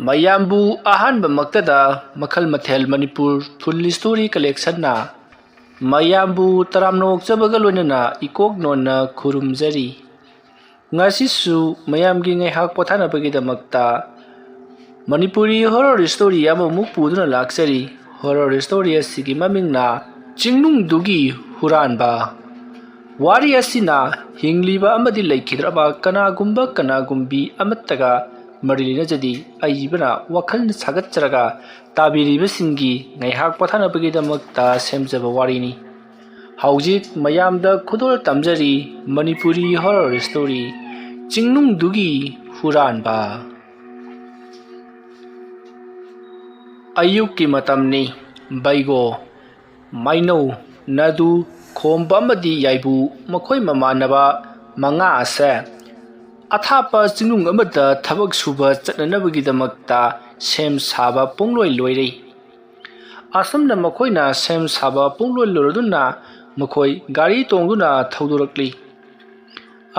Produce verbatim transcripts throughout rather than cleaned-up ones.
ꯃꯌꯥꯝꯕꯨ ꯑꯍꯥꯟꯕꯃꯛꯇꯗ ꯃꯈꯜ ꯃꯊꯦꯜ ꯃꯅꯤꯄꯨꯔ ꯐꯨꯜ ꯁ꯭ꯇꯣꯔꯤ ꯀꯂꯦꯛꯁꯟꯅ ꯃꯌꯥꯝꯕꯨ ꯇꯔꯥꯝꯅ ꯑꯣꯛꯆꯕꯒ ꯂꯣꯏꯅꯅ ꯏꯀꯣꯛ ꯅꯣꯟꯅ ꯈꯨꯔꯨꯝꯖꯔꯤ꯫ ꯉꯁꯤꯁꯨ ꯃꯌꯥꯝꯒꯤ ꯉꯥꯏꯍꯥꯛ ꯄꯣꯊꯥꯅꯕꯒꯤꯗꯃꯛꯇ ꯃꯅꯤꯄꯨꯔꯤ ꯍꯣꯔꯣꯔ ꯁ꯭ꯇꯣꯔꯤ ꯑꯃꯃꯨꯛ ꯄꯨꯗꯨꯅ ꯂꯥꯛꯆꯔꯤ꯫ ꯍꯣꯔꯣꯔ ꯁ꯭ꯇꯣꯔꯤ ꯑꯁꯤꯒꯤ ꯃꯃꯤꯡꯅ ꯆꯤꯡꯅꯨꯡꯗꯨꯒꯤ ꯍꯨꯔꯥꯟꯕ꯫ ꯋꯥꯔꯤ ꯑꯁꯤꯅ ꯍꯤꯡꯂꯤꯕ ꯑꯃꯗꯤ ꯂꯩꯈꯤꯗ꯭ꯔꯕ ꯀꯅꯥꯒꯨꯝꯕ ꯀꯅꯥꯒꯨꯝꯕꯤ ꯑꯃꯠꯇꯒ ꯃꯔꯤ ꯂꯩꯅꯖꯗꯦ꯫ ꯑꯏꯕꯅ ꯋꯥꯈꯜ ꯁꯥꯒꯠꯆꯔꯒ ꯇꯥꯕꯤꯔꯤꯕꯁꯤꯡꯒꯤ ꯉꯥꯏꯍꯥꯛ ꯄꯣꯊꯥꯅꯕꯒꯤꯗꯃꯛꯇ ꯁꯦꯝꯖꯕ ꯋꯥꯔꯤꯅꯤ꯫ ꯍꯧꯖꯤꯛ ꯃꯌꯥꯝꯗ ꯈꯨꯗꯣꯜ ꯇꯝꯖꯔꯤ ꯃꯅꯤꯄꯨꯔꯤ ꯍꯣꯔꯣꯔ ꯁ꯭ꯇꯣꯔꯤ ꯆꯤꯡꯅꯨꯡꯗꯨꯒꯤ ꯍꯨꯔꯥꯟꯕ꯫ ꯑꯌꯨꯛꯀꯤ ꯃꯇꯝꯅꯤ꯫ ꯕꯩꯒꯣ, ꯃꯩꯅꯧ, ꯅꯥꯗꯨ, ꯈꯣꯝꯕ ꯑꯃꯗꯤ ꯌꯥꯏꯕꯨ, ꯃꯈꯣꯏ ꯃꯃꯥꯟꯅꯕ ꯃꯉꯥ ꯑꯁꯦ ꯑꯊꯥꯞꯄ ꯆꯤꯡꯅꯨꯡ ꯑꯃꯗ ꯊꯕꯛ ꯁꯨꯕ ꯆꯠꯅꯅꯕꯒꯤꯗꯃꯛꯇ ꯁꯦꯝ ꯁꯥꯕ ꯄꯨꯡꯂꯣꯏ ꯂꯣꯏꯔꯦ꯫ ꯑꯁꯨꯝꯅ ꯃꯈꯣꯏꯅ ꯁꯦꯝ ꯁꯥꯕ ꯄꯨꯡꯂꯣꯏ ꯂꯣꯏꯔꯗꯨꯅ ꯃꯈꯣꯏ ꯒꯥꯔꯤ ꯇꯣꯡꯗꯨꯅ ꯊꯧꯗꯣꯔꯛꯂꯤ꯫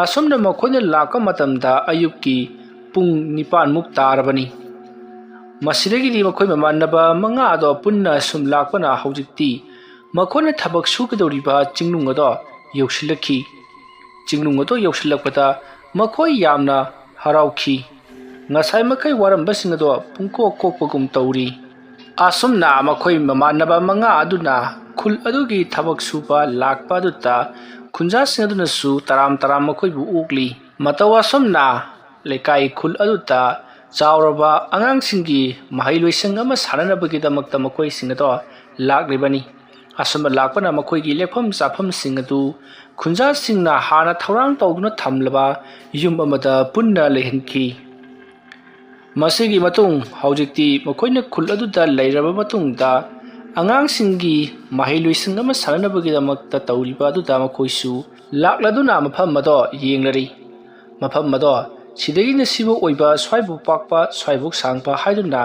ꯑꯁꯨꯝꯅ ꯃꯈꯣꯏꯅ ꯂꯥꯛꯄ ꯃꯇꯝꯗ ꯑꯌꯨꯛꯀꯤ ꯄꯨꯡ ꯅꯤꯄꯥꯟꯃꯨꯛ ꯇꯥꯔꯕꯅꯤ꯫ ꯃꯁꯤꯗꯒꯤꯗꯤ ꯃꯈꯣꯏ ꯃꯃꯥꯟꯅꯕ ꯃꯉꯥ ꯑꯗꯣ ꯄꯨꯟꯅ ꯁꯨꯝ ꯂꯥꯛꯄꯅ ꯍꯧꯖꯤꯛꯇꯤ ꯃꯈꯣꯏꯅ ꯊꯕꯛ ꯁꯨꯒꯗꯧꯔꯤꯕ ꯆꯤꯡꯅꯨꯡ ꯑꯗꯣ ꯌꯧꯁꯤꯜꯂꯛꯈꯤ꯫ ꯆꯤꯡꯅꯨꯡ ꯑꯗꯣ ꯌꯧꯁꯤꯜꯂꯛꯄꯗ ꯃꯈꯣꯏ ꯌꯥꯝꯅ ꯍꯔꯥꯎꯈꯤ꯫ ꯉꯁꯥꯏ ꯃꯈꯩ ꯋꯥꯔꯝꯕꯁꯤꯡ ꯑꯗꯣ ꯄꯨꯡꯀꯣꯛ ꯀꯣꯛꯄꯒꯨꯝ ꯇꯧꯔꯤ꯫ ꯑꯁꯨꯝꯅ ꯃꯈꯣꯏ ꯃꯃꯥꯟꯅꯕ ꯃꯉꯥ ꯑꯗꯨꯅ ꯈꯨꯜ ꯑꯗꯨꯒꯤ ꯊꯕꯛ ꯁꯨꯕ ꯂꯥꯛꯄ ꯑꯗꯨꯗ ꯈꯨꯟꯖꯥꯁꯤꯡ ꯑꯗꯨꯅꯁꯨ ꯇꯔꯥꯝ ꯇꯔꯥꯝ ꯃꯈꯣꯏꯕꯨ ꯑꯣꯛꯂꯤ꯫ ꯃꯇꯧ ꯑꯁꯨꯝꯅ ꯂꯩꯀꯥꯏ ꯈꯨꯜ ꯑꯗꯨꯗ ꯆꯥꯎꯔꯕ ꯑꯉꯥꯡꯁꯤꯡꯒꯤ ꯃꯍꯩ ꯂꯣꯏꯁꯪ ꯑꯃ ꯁꯥꯅꯅꯕꯒꯤꯗꯃꯛꯇ ꯃꯈꯣꯏꯁꯤꯡ ꯑꯗꯣ ꯂꯥꯛꯂꯤꯕꯅꯤ꯫ ꯑꯁꯨꯝꯅ ꯂꯥꯛꯄꯅ ꯃꯈꯣꯏꯒꯤ ꯂꯦꯛꯐꯝ ꯆꯥꯐꯝꯁꯤꯡ ꯑꯗꯨ ꯈꯨꯟꯖꯥꯁꯤꯡꯅ ꯍꯥꯟꯅ ꯊꯧꯔꯥꯡ ꯇꯧꯗꯨꯅ ꯊꯝꯂꯕ ꯌꯨꯝ ꯑꯃꯗ ꯄꯨꯟꯅ ꯂꯩꯍꯟꯈꯤ꯫ ꯃꯁꯤꯒꯤ ꯃꯇꯨꯡ ꯍꯧꯖꯤꯛꯇꯤ ꯃꯈꯣꯏꯅ ꯈꯨꯜ ꯑꯗꯨꯗ ꯂꯩꯔꯕ ꯃꯇꯨꯡꯗ ꯑꯉꯥꯡꯁꯤꯡꯒꯤ ꯃꯍꯩ ꯂꯣꯏꯁꯪ ꯑꯃ ꯁꯥꯅꯅꯕꯒꯤꯗꯃꯛꯇ ꯇꯧꯔꯤꯕ ꯑꯗꯨꯗ ꯃꯈꯣꯏꯁꯨ ꯂꯥꯛꯂꯗꯨꯅ ꯃꯐꯝ ꯑꯗꯣ ꯌꯦꯡꯂꯔꯤ꯫ ꯃꯐꯝ ꯑꯗꯣ ꯁꯤꯗꯒꯤꯅ ꯁꯤꯕꯨ ꯑꯣꯏꯕ, ꯁ꯭ꯋꯥꯏꯕꯨ ꯄꯥꯛꯄ, ꯁ꯭ꯋꯥꯏꯕꯨ ꯁꯥꯡꯕ ꯍꯥꯏꯗꯨꯅ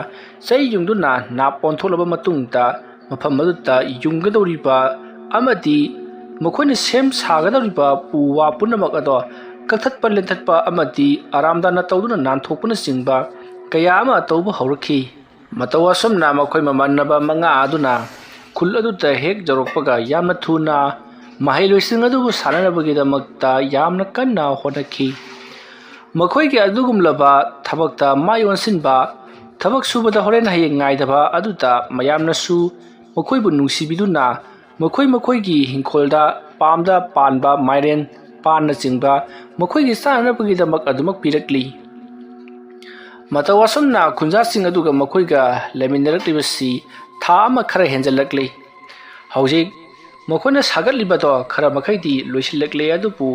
ꯆꯩ ꯌꯨꯡꯗꯨꯅ ꯅꯥꯞ ꯑꯣꯟꯊꯣꯛꯂꯕ ꯃꯇꯨꯡꯗ ꯃꯐꯝ ꯑꯗꯨꯗ ꯌꯨꯡꯒꯗꯧꯔꯤꯕ ꯑꯃꯗꯤ ꯃꯈꯣꯏꯅ ꯁꯦꯝ ꯁꯥꯒꯗꯧꯔꯤꯕ ꯎ ꯋꯥ ꯄꯨꯝꯅꯃꯛ ꯑꯗꯣ ꯀꯛꯊꯠꯄ, ꯂꯦꯟꯊꯠꯄ ꯑꯃꯗꯤ ꯑꯔꯥꯝꯗꯥꯅ ꯇꯧꯗꯨꯅ ꯅꯥꯟꯊꯣꯛꯄꯅꯆꯤꯡꯕ ꯀꯌꯥ ꯑꯃ ꯇꯧꯕ ꯍꯧꯔꯛꯈꯤ꯫ ꯃꯇꯧ ꯑꯁꯨꯝꯅ ꯃꯈꯣꯏ ꯃꯃꯥꯟꯅꯕ ꯃꯉꯥ ꯑꯗꯨꯅ ꯈꯨꯜ ꯑꯗꯨꯗ ꯍꯦꯛ ꯌꯧꯔꯛꯄꯒ ꯌꯥꯝꯅ ꯊꯨꯅ ꯃꯍꯩꯂꯣꯏꯁꯤꯡ ꯑꯗꯨꯕꯨ ꯁꯥꯟꯅꯅꯕꯒꯤꯗꯃꯛꯇ ꯌꯥꯝꯅ ꯀꯟꯅ ꯍꯣꯠꯅꯈꯤ꯫ ꯃꯈꯣꯏꯒꯤ ꯑꯗꯨꯒꯨꯝꯂꯕ ꯊꯕꯛꯇ ꯃꯥꯏ ꯑꯣꯟꯁꯤꯟꯕ, ꯊꯕꯛ ꯁꯨꯕꯗ ꯍꯣꯔꯦꯟ ꯍꯌꯦꯡ ꯉꯥꯏꯗꯕ ꯑꯗꯨꯗ ꯃꯌꯥꯝꯅꯁꯨ ꯃꯈꯣꯏꯕꯨ ꯅꯨꯡꯁꯤꯕꯤꯗꯨꯅ ꯃꯈꯣꯏ ꯃꯈꯣꯏꯒꯤ ꯍꯤꯡꯈꯣꯜꯗ ꯄꯥꯝꯗ ꯄꯥꯟꯕ ꯃꯥꯏꯔꯦꯟ, ꯄꯥꯟꯅꯆꯤꯡꯕ ꯃꯈꯣꯏꯒꯤ ꯆꯥꯅꯅꯕꯒꯤꯗꯃꯛ ꯑꯗꯨꯃꯛ ꯄꯤꯔꯛꯂꯤ꯫ ꯃꯇꯧ ꯑꯁꯨꯝꯅ ꯈꯨꯟꯖꯥꯁꯤꯡ ꯑꯗꯨꯒ ꯃꯈꯣꯏꯒ ꯂꯩꯃꯤꯟꯅꯔꯛꯂꯤꯕꯁꯤ ꯊꯥ ꯑꯃ ꯈꯔ ꯍꯦꯟꯖꯜꯂꯛꯂꯤ꯫ ꯍꯧꯖꯤꯛ ꯃꯈꯣꯏꯅ ꯁꯥꯒꯠꯂꯤꯕꯗꯣ ꯈꯔ ꯃꯈꯩꯗꯤ ꯂꯣꯏꯁꯤꯜꯂꯛꯂꯦ, ꯑꯗꯨꯕꯨ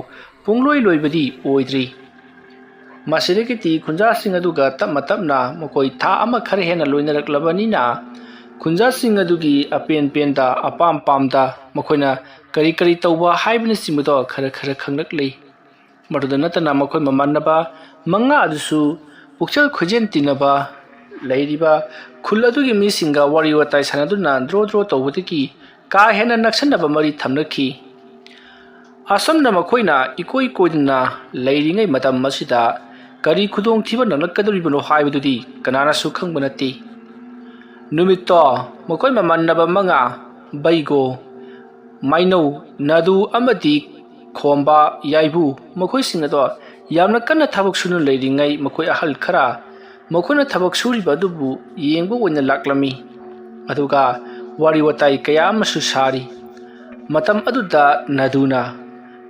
ꯄꯨꯡꯂꯣꯏ ꯂꯣꯏꯕꯗꯤ ꯑꯣꯏꯗ꯭ꯔꯤ꯫ ꯃꯁꯤꯗꯒꯤꯗꯤ ꯈꯨꯟꯖꯥꯁꯤꯡ ꯑꯗꯨꯒ ꯇꯞꯅ ꯇꯞꯅ ꯃꯈꯣꯏ ꯊꯥ ꯑꯃ ꯈꯔ ꯍꯦꯟꯅ ꯂꯣꯏꯅꯔꯛꯂꯕꯅꯤꯅ, ꯈꯨꯟꯖꯥꯁꯤꯡ ꯑꯗꯨꯒꯤ ꯑꯄꯦꯟ ꯄꯦꯟꯗ, ꯑꯄꯥꯝ ꯄꯥꯝꯗ ꯃꯈꯣꯏꯅ ꯀꯔꯤ ꯀꯔꯤ ꯇꯧꯕ ꯍꯥꯏꯕꯅꯆꯤꯡꯕꯗꯣ ꯈꯔ ꯈꯔ ꯈꯪꯂꯛꯂꯤ꯫ ꯃꯗꯨꯗ ꯅꯠꯇꯅ ꯃꯈꯣꯏ ꯃꯃꯥꯟꯅꯕ ꯃꯉꯥ ꯑꯗꯨꯁꯨ ꯄꯨꯛꯆꯦꯜ ꯈꯣꯏꯖꯦꯜ ꯇꯤꯟꯅꯕ, ꯂꯩꯔꯤꯕ ꯈꯨꯜ ꯑꯗꯨꯒꯤ ꯃꯤꯁꯤꯡꯒ ꯋꯥꯔꯤ ꯋꯥꯇꯥꯏ ꯁꯥꯟꯅꯗꯨꯅ ꯗ꯭ꯔꯣ ꯗ꯭ꯔꯣ ꯇꯧꯕꯗꯒꯤ ꯀꯥ ꯍꯦꯟꯅ ꯅꯛꯁꯟꯅꯕ ꯃꯔꯤ ꯊꯝꯅꯈꯤ꯫ ꯑꯁꯨꯝꯅ ꯃꯈꯣꯏꯅ ꯏꯀꯣꯏ ꯀꯣꯏꯗꯅ ꯂꯩꯔꯤꯉꯩ ꯃꯇꯝ ꯑꯁꯤꯗ ꯀꯔꯤ ꯈꯨꯗꯣꯡꯊꯤꯕ ꯅꯪꯂꯛꯀꯗꯧꯔꯤꯕꯅꯣ ꯍꯥꯏꯕꯗꯨꯗꯤ ꯀꯅꯥꯅꯁꯨ ꯈꯪꯕ ꯅꯠꯇꯦ꯫ ꯅꯨꯃꯤꯠꯇꯣ ꯃꯈꯣꯏ ꯃꯃꯥꯟꯅꯕ ꯃꯉꯥ, ꯕꯩꯒꯣ, ꯃꯥꯏꯅꯧ, ꯅꯥꯗꯨ ꯑꯃꯗꯤ ꯈꯣꯝꯕ, ꯌꯥꯏꯕꯨ, ꯃꯈꯣꯏꯁꯤꯡ ꯑꯗꯣ ꯌꯥꯝꯅ ꯀꯟꯅ ꯊꯕꯛ ꯁꯨꯅ ꯂꯩꯔꯤꯉꯩ ꯃꯈꯣꯏ ꯑꯍꯜ ꯈꯔ ꯃꯈꯣꯏꯅ ꯊꯕꯛ ꯁꯨꯔꯤꯕ ꯑꯗꯨꯕꯨ ꯌꯦꯡꯕ ꯑꯣꯏꯅ ꯂꯥꯛꯂꯝꯃꯤ꯫ ꯑꯗꯨꯒ ꯋꯥꯔꯤ ꯋꯥꯇꯥꯏ ꯀꯌꯥ ꯑꯃꯁꯨ ꯁꯥꯔꯤ꯫ ꯃꯇꯝ ꯑꯗꯨꯗ ꯅꯥꯗꯨꯅ,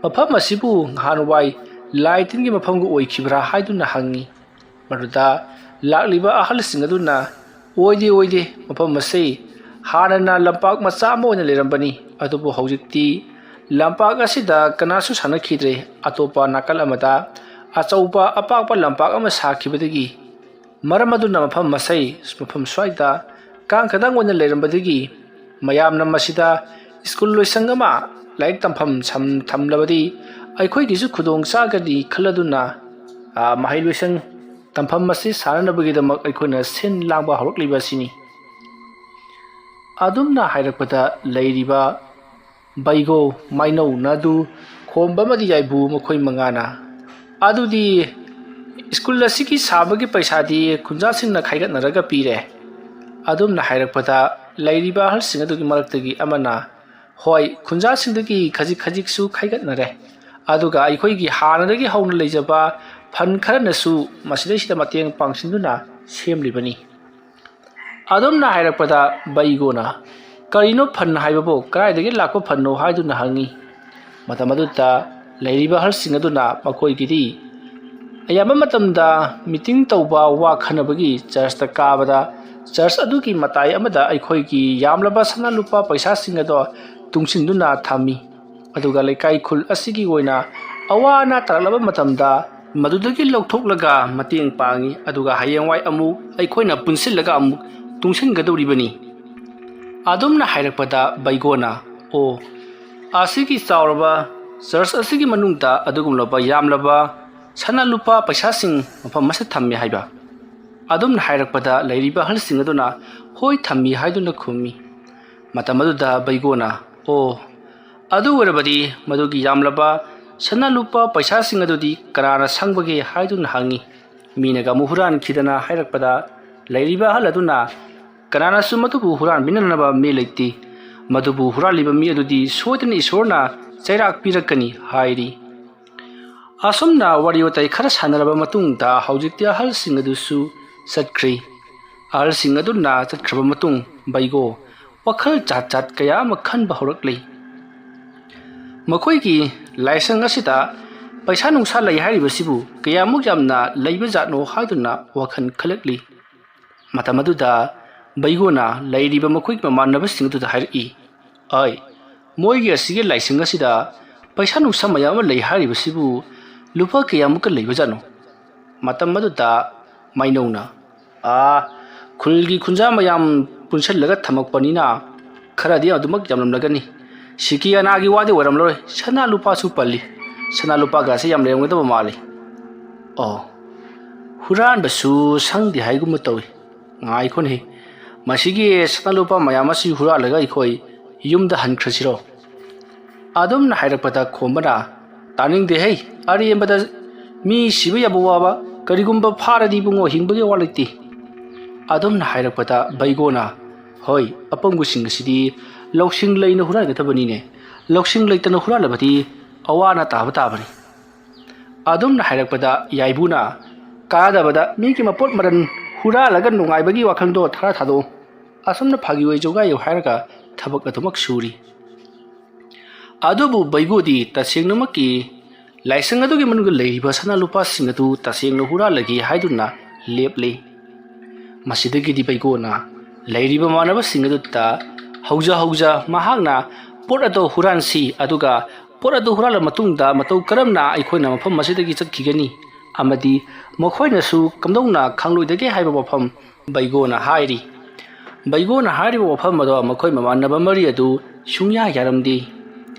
"ꯃꯐꯝ ꯑꯁꯤꯕꯨ ꯅꯍꯥꯟꯋꯥꯏ ꯂꯥꯏ ꯇꯤꯟꯒꯤ ꯃꯐꯝꯒ ꯑꯣꯏꯈꯤꯕ꯭ꯔꯥ?" ꯍꯥꯏꯗꯨꯅ ꯍꯪꯉꯤ꯫ ꯃꯗꯨꯗ ꯂꯥꯛꯂꯤꯕ ꯑꯍꯜꯁꯤꯡ ꯑꯗꯨꯅ, "ꯑꯣꯏꯗꯦ, ꯑꯣꯏꯗꯦ, ꯃꯐꯝ ꯑꯁꯤ ꯍꯥꯟꯅꯅ ꯂꯝꯄꯥꯛ ꯃꯆꯥ ꯑꯃ ꯑꯣꯏꯅ ꯂꯩꯔꯝꯕꯅꯤ, ꯑꯗꯨꯕꯨ ꯍꯧꯖꯤꯛꯇꯤ ꯂꯝꯄꯥꯛ ꯑꯁꯤꯗ ꯀꯅꯥꯁꯨ ꯁꯥꯟꯅꯈꯤꯗ꯭ꯔꯦ꯫ ꯑꯇꯣꯞꯄ ꯅꯥꯀꯜ ꯑꯃꯗ ꯑꯆꯧꯕ ꯑꯄꯥꯛꯄ ꯂꯝꯄꯥꯛ ꯑꯃ ꯁꯥꯈꯤꯕꯗꯒꯤ ꯃꯔꯝ ꯑꯗꯨꯅ ꯃꯐꯝ ꯃꯁꯩ, ꯃꯐꯝ ꯁ꯭ꯋꯥꯏꯗ ꯀꯥꯡ ꯈꯛꯇꯪ ꯑꯣꯏꯅ ꯂꯩꯔꯝꯕꯗꯒꯤ ꯃꯌꯥꯝꯅ ꯃꯁꯤꯗ ꯁ꯭ꯀꯨꯜ ꯂꯣꯏꯁꯪ ꯑꯃ, ꯂꯥꯏꯔꯤꯛ ꯇꯝꯐꯝ ꯁꯝ-, ꯊꯝꯂꯕꯗꯤ ꯑꯩꯈꯣꯏꯒꯤꯁꯨ ꯈꯨꯗꯣꯡ ꯆꯥꯒꯅꯤ ꯈꯜꯂꯗꯨꯅ, ꯑ, ꯃꯍꯩ ꯂꯣꯏꯁꯪ ꯇꯝꯐꯝ ꯑꯁꯤ ꯁꯥꯅꯅꯕꯒꯤꯗꯃꯛ ꯑꯩꯈꯣꯏꯅ ꯁꯤꯟ ꯂꯥꯡꯕ ꯍꯧꯔꯛꯂꯤꯕ ꯑꯁꯤꯅꯤ꯫" ꯑꯗꯨꯝꯅ ꯍꯥꯏꯔꯛꯄꯗ ꯂꯩꯔꯤꯕ ꯕꯩꯒꯣ, ꯃꯥꯏꯅꯧ, ꯅꯥꯗꯨ, ꯈꯣꯝꯕ ꯑꯃꯗꯤ ꯌꯥꯏꯕꯨ ꯃꯈꯣꯏ ꯃꯉꯥꯅ, "ꯑꯗꯨꯗꯤ "ꯁ꯭ꯀꯨꯜ ꯑꯁꯤꯒꯤ ꯁꯥꯕꯒꯤ ꯄꯩꯁꯥꯗꯤ ꯈꯨꯟꯖꯥꯁꯤꯡꯅ ꯈꯥꯏꯒꯠꯅꯔꯒ ꯄꯤꯔꯦ"꯫ ꯑꯗꯨꯝꯅ ꯍꯥꯏꯔꯛꯄꯗ, ꯂꯩꯔꯤꯕ ꯑꯍꯜꯁꯤꯡ ꯑꯗꯨꯒꯤ ꯃꯔꯛꯇꯒꯤ ꯑꯃꯅ, "ꯍꯣꯏ, ꯈꯨꯟꯖꯥꯁꯤꯡꯗꯒꯤ ꯈꯖꯤꯛ ꯈꯖꯤꯛꯁꯨ ꯈꯥꯏꯒꯠꯅꯔꯦ, ꯑꯗꯨꯒ ꯑꯩꯈꯣꯏꯒꯤ ꯍꯥꯟꯅꯗꯒꯤ ꯍꯧꯅ ꯂꯩꯖꯕ ꯐꯟ ꯈꯔꯅꯁꯨ ꯃꯁꯤꯗꯩꯁꯤꯗ ꯃꯇꯦꯡ ꯄꯥꯡꯁꯤꯟꯗꯨꯅ ꯁꯦꯝꯂꯤꯕꯅꯤ"꯫ ꯑꯗꯨꯝꯅ ꯍꯥꯏꯔꯛꯄꯗ, ꯕꯩꯒꯣꯅ, "ꯀꯔꯤꯅꯣ ꯐꯟ ꯍꯥꯏꯕꯕꯨ? ꯀꯗꯥꯏꯗꯒꯤ ꯂꯥꯛꯄ ꯐꯟꯅꯣ?" ꯍꯥꯏꯗꯨꯅ ꯍꯪꯉꯤ꯫ ꯃꯇꯝ ꯑꯗꯨꯗ ꯂꯩꯔꯤꯕ ꯑꯍꯜꯁꯤꯡ ꯑꯗꯨꯅ ꯃꯈꯣꯏꯒꯤꯗꯤ ꯑꯌꯥꯝꯕ ꯃꯇꯝꯗ ꯃꯤꯇꯤꯡ ꯇꯧꯕ, ꯋꯥ ꯈꯟꯅꯕꯒꯤ ꯆꯔꯆꯇ ꯀꯥꯕꯗ, ꯆꯔꯆ ꯑꯗꯨꯒꯤ ꯃꯇꯥꯏ ꯑꯃꯗ ꯑꯩꯈꯣꯏꯒꯤ ꯌꯥꯝꯂꯕ ꯁꯅꯥ ꯂꯨꯄꯥ ꯄꯩꯁꯥꯁꯤꯡ ꯑꯗꯣ ꯇꯨꯡꯁꯤꯟꯗꯨꯅ ꯊꯝꯃꯤ꯫ ꯑꯗꯨꯒ ꯂꯩꯀꯥꯏ ꯈꯨꯜ ꯑꯁꯤꯒꯤ ꯑꯣꯏꯅ ꯑꯋꯥ ꯑꯅꯥ ꯇꯥꯔꯛꯂꯕ ꯃꯇꯝꯗ ꯃꯗꯨꯗꯒꯤ ꯂꯧꯊꯣꯛꯂꯒ ꯃꯇꯦꯡ ꯄꯥꯡꯉꯤ꯫ ꯑꯗꯨꯒ ꯍꯌꯦꯡꯋꯥꯏ ꯑꯃꯨꯛ ꯑꯩꯈꯣꯏꯅ ꯄꯨꯟꯁꯤꯜꯂꯒ ꯑꯃꯨꯛ ꯇꯨꯡꯁꯤꯟꯒꯗꯧꯔꯤꯕꯅꯤ꯫ ꯑꯗꯨꯝꯅ ꯍꯥꯏꯔꯛꯄꯗ ꯕꯩꯒꯣꯅ, "ꯑꯣ, ꯑꯁꯤꯒꯤ ꯆꯥꯎꯔꯕ ꯆꯔꯆ ꯑꯁꯤꯒꯤ ꯃꯅꯨꯡꯗ ꯑꯗꯨꯒꯨꯝꯂꯕ ꯌꯥꯝꯂꯕ ꯁꯅꯥ ꯂꯨꯄꯥ ꯄꯩꯁꯥꯁꯤꯡ ꯃꯐꯝ ꯑꯁꯤꯗ ꯊꯝꯃꯤ ꯍꯥꯏꯕ?" ꯑꯗꯨꯝꯅ ꯍꯥꯏꯔꯛꯄꯗ ꯂꯩꯔꯤꯕ ꯑꯍꯜꯁꯤꯡ ꯑꯗꯨꯅ, "ꯍꯣꯏ, ꯊꯝꯃꯤ" ꯍꯥꯏꯗꯨꯅ ꯈꯨꯝꯃꯤ꯫ ꯃꯇꯝ ꯑꯗꯨꯗ ꯕꯩꯒꯣꯅ, "ꯑꯣ, ꯑꯗꯨ ꯑꯣꯏꯔꯕꯗꯤ ꯃꯗꯨꯒꯤ ꯌꯥꯝꯂꯕ ꯁꯅꯥ ꯂꯨꯄꯥ ꯄꯩꯁꯥꯁꯤꯡ ꯑꯗꯨꯗꯤ ꯀꯅꯥꯅ ꯁꯪꯕꯒꯦ?" ꯍꯥꯏꯗꯨꯅ ꯍꯪꯉꯤ꯫ ꯃꯤꯅꯒ ꯑꯃꯨꯛ ꯍꯨꯔꯥꯟꯈꯤꯗꯅ ꯍꯥꯏꯔꯛꯄꯗ, ꯂꯩꯔꯤꯕ ꯑꯍꯜ ꯑꯗꯨꯅ, "ꯀꯅꯥꯅꯁꯨ ꯃꯗꯨꯕꯨ ꯍꯨꯔꯥꯟꯕꯤꯅꯅꯕ ꯃꯤ ꯂꯩꯇꯦ꯫ ꯃꯗꯨꯕꯨ ꯍꯨꯔꯥꯜꯂꯤꯕ ꯃꯤ ꯑꯗꯨꯗꯤ ꯁꯣꯏꯗꯅ ꯏꯁꯣꯔꯅ ꯆꯩꯔꯥꯛ ꯄꯤꯔꯛꯀꯅꯤ" ꯍꯥꯏꯔꯤ꯫ ꯑꯁꯨꯝꯅ ꯋꯥꯔꯤ ꯋꯥꯇꯥꯏ ꯈꯔ ꯁꯥꯟꯅꯔꯕ ꯃꯇꯨꯡꯗ ꯍꯧꯖꯤꯛꯇꯤ ꯑꯍꯜꯁꯤꯡ ꯑꯗꯨꯁꯨ ꯆꯠꯈ꯭ꯔꯤ꯫ ꯑꯍꯜꯁꯤꯡ ꯑꯗꯨꯅ ꯆꯠꯈ꯭ꯔꯕ ꯃꯇꯨꯡ ꯕꯩꯒꯣ ꯋꯥꯈꯜ ꯖꯥꯠ ꯖꯥꯠ ꯀꯌꯥ ꯑꯃ ꯈꯟꯕ ꯍꯧꯔꯛꯂꯤ꯫ ꯃꯈꯣꯏꯒꯤ ꯂꯥꯏꯁꯪ ꯑꯁꯤꯗ ꯄꯩꯁꯥ ꯅꯨꯡꯁꯥ ꯂꯩ ꯍꯥꯏꯔꯤꯕꯁꯤꯕꯨ ꯀꯌꯥꯃꯨꯛ ꯌꯥꯝꯅ ꯂꯩꯕ ꯖꯥꯠꯅꯣ ꯍꯥꯏꯗꯨꯅ ꯋꯥꯈꯜ ꯈꯜꯂꯛꯂꯤ꯫ ꯃꯇꯝ ꯑꯗꯨꯗ ꯕꯩꯒꯣꯅ ꯂꯩꯔꯤꯕ ꯃꯈꯣꯏꯒꯤ ꯃꯃꯥꯟꯅꯕꯁꯤꯡ ꯑꯗꯨꯗ ꯍꯥꯏꯔꯛꯏ, "ꯑꯩ, ꯃꯣꯏꯒꯤ ꯑꯁꯤꯒꯤ ꯂꯥꯏꯁꯪ ꯑꯁꯤꯗ ꯄꯩꯁꯥ ꯅꯨꯡꯁꯥ ꯃꯌꯥꯝ ꯑꯃ ꯂꯩ ꯍꯥꯏꯔꯤꯕꯁꯤꯕꯨ ꯂꯨꯄꯥ ꯀꯌꯥꯃꯨꯛꯀ ꯂꯩꯕꯖꯥꯠꯅꯣ?" ꯃꯇꯝ ꯑꯗꯨꯗ ꯃꯩꯅꯧꯅ, "ꯑꯥ, ꯈꯨꯜꯒꯤ ꯈꯨꯟꯖꯥ ꯃꯌꯥꯝ ꯄꯨꯟꯁꯤꯜꯂꯒ ꯊꯝꯃꯛꯄꯅꯤꯅ ꯈꯔꯗꯤ ꯑꯗꯨꯃꯛ ꯌꯥꯝꯂꯝꯂꯒꯅꯤ꯫ ꯁꯤꯀꯤ ꯑꯅꯥꯒꯤ ꯋꯥꯗꯤ ꯑꯣꯏꯔꯝꯂꯔꯣꯏ, ꯁꯅꯥ ꯂꯨꯄꯥꯁꯨ ꯄꯜꯂꯤ꯫ ꯁꯅꯥ ꯂꯨꯄꯥꯒꯁꯦ ꯌꯥꯝ ꯂꯩꯔꯝꯒꯗꯕ ꯃꯥꯜꯂꯤ꯫ ꯑꯣ, ꯍꯨꯔꯥꯟꯕꯁꯨ ꯁꯪꯗꯦ ꯍꯥꯏꯒꯨꯝꯕ ꯇꯧꯏ꯫ ꯉꯥꯏꯈꯣꯅꯦ, ꯃꯁꯤꯒꯤ ꯁꯅꯥ ꯂꯨꯄꯥ ꯃꯌꯥꯝ ꯑꯁꯤ ꯍꯨꯔꯥꯜꯂꯒ ꯑꯩꯈꯣꯏ ꯌꯨꯝꯗ ꯍꯟꯈ꯭ꯔꯁꯤꯔꯣ?" ꯑꯗꯨꯝꯅ ꯍꯥꯏꯔꯛꯄꯗ ꯈꯣꯝꯕꯅ, "ꯇꯥꯅꯤꯡꯗꯦ ꯍꯩ, ꯑꯔꯦꯝꯕꯗ ꯃꯤ ꯁꯤꯕ ꯌꯥꯕ ꯋꯥꯕ "ꯀꯔꯤꯒꯨꯝꯕ ꯐꯥꯔꯗꯤ ꯏꯕꯨꯡꯉꯣ, ꯍꯤꯡꯕꯒꯤ ꯋꯥ ꯂꯩꯇꯦ"꯫ ꯑꯗꯨꯝꯅ ꯍꯥꯏꯔꯛꯄꯗ ꯕꯩꯒꯣꯅ, "ꯍꯣꯏ, ꯑꯄꯪꯕꯁꯤꯡ ꯑꯁꯤꯗꯤ ꯂꯧꯁꯤꯡ ꯂꯩꯅ ꯍꯨꯔꯥꯟꯒꯗꯕꯅꯤꯅꯦ, ꯂꯧꯁꯤꯡ ꯂꯩꯇꯅ ꯍꯨꯔꯥꯜꯂꯕꯗꯤ ꯑꯋꯥ ꯑꯅꯥ ꯇꯥꯕ ꯇꯥꯕꯅꯤ"꯫ ꯑꯗꯨꯝꯅ ꯍꯥꯏꯔꯛꯄꯗ ꯌꯥꯏꯕꯨꯅ, "ꯀꯥꯟꯅꯗꯕꯗ ꯃꯤꯒꯤ ꯃꯄꯣꯠ ꯃꯔꯟ ꯍꯨꯔꯥꯜꯂꯒ ꯅꯨꯡꯉꯥꯏꯕꯒꯤ ꯋꯥꯈꯜꯗꯣ ꯊꯥꯔ ꯊꯥꯗꯣꯛꯎ꯫ ꯑꯁꯨꯝꯅ ꯐꯥꯒꯤ ꯑꯣꯏ ꯖꯣꯒꯥꯏ ꯑꯣꯏ ꯍꯥꯏꯔꯒ ꯊꯕꯛ ꯑꯗꯨꯃꯛ ꯁꯨꯔꯤ"꯫ ꯑꯗꯨꯕꯨ ꯕꯩꯒꯣꯗꯤ ꯇꯁꯦꯡꯅꯃꯛꯀꯤ ꯂꯥꯏꯁꯪ ꯑꯗꯨꯒꯤ ꯃꯅꯨꯡꯗ ꯂꯩꯔꯤꯕ ꯁꯅꯥ ꯂꯨꯄꯥꯁꯤꯡ ꯑꯗꯨ ꯇꯁꯦꯡꯅ ꯍꯨꯔꯥꯜꯂꯒꯦ ꯍꯥꯏꯗꯨꯅ ꯂꯦꯞꯂꯤ꯫ ꯃꯁꯤꯗꯒꯤꯗꯤ ꯕꯩꯒꯣꯅ ꯂꯩꯔꯤꯕ ꯃꯃꯥꯟꯅꯕꯁꯤꯡ ꯑꯗꯨꯗ ꯍꯧꯖ ꯍꯧꯖ ꯃꯍꯥꯛꯅ ꯄꯣꯠ ꯑꯗꯨ ꯍꯨꯔꯥꯟꯁꯤ, ꯑꯗꯨꯒ ꯄꯣꯠ ꯑꯗꯨ ꯍꯨꯔꯥꯜꯂ ꯃꯇꯨꯡꯗ ꯃꯇꯧ ꯀꯔꯝꯅ ꯑꯩꯈꯣꯏꯅ ꯃꯐꯝ ꯑꯁꯤꯗꯒꯤ ꯆꯠꯈꯤꯒꯅꯤ ꯑꯃꯗꯤ ꯃꯈꯣꯏꯅꯁꯨ ꯀꯝꯗꯧꯅ ꯈꯪꯂꯣꯏꯗꯒꯦ ꯍꯥꯏꯕ ꯋꯥꯐꯝ ꯕꯩꯒꯣꯅ ꯍꯥꯏꯔꯤ꯫ ꯕꯩꯒꯣꯅ ꯍꯥꯏꯔꯤꯕ ꯋꯥꯐꯝ ꯑꯗꯣ ꯃꯈꯣꯏ ꯃꯃꯥꯟꯅꯕ ꯃꯔꯤ ꯑꯗꯨ ꯁꯨꯡꯌꯥ ꯌꯥꯔꯝꯗꯦ꯫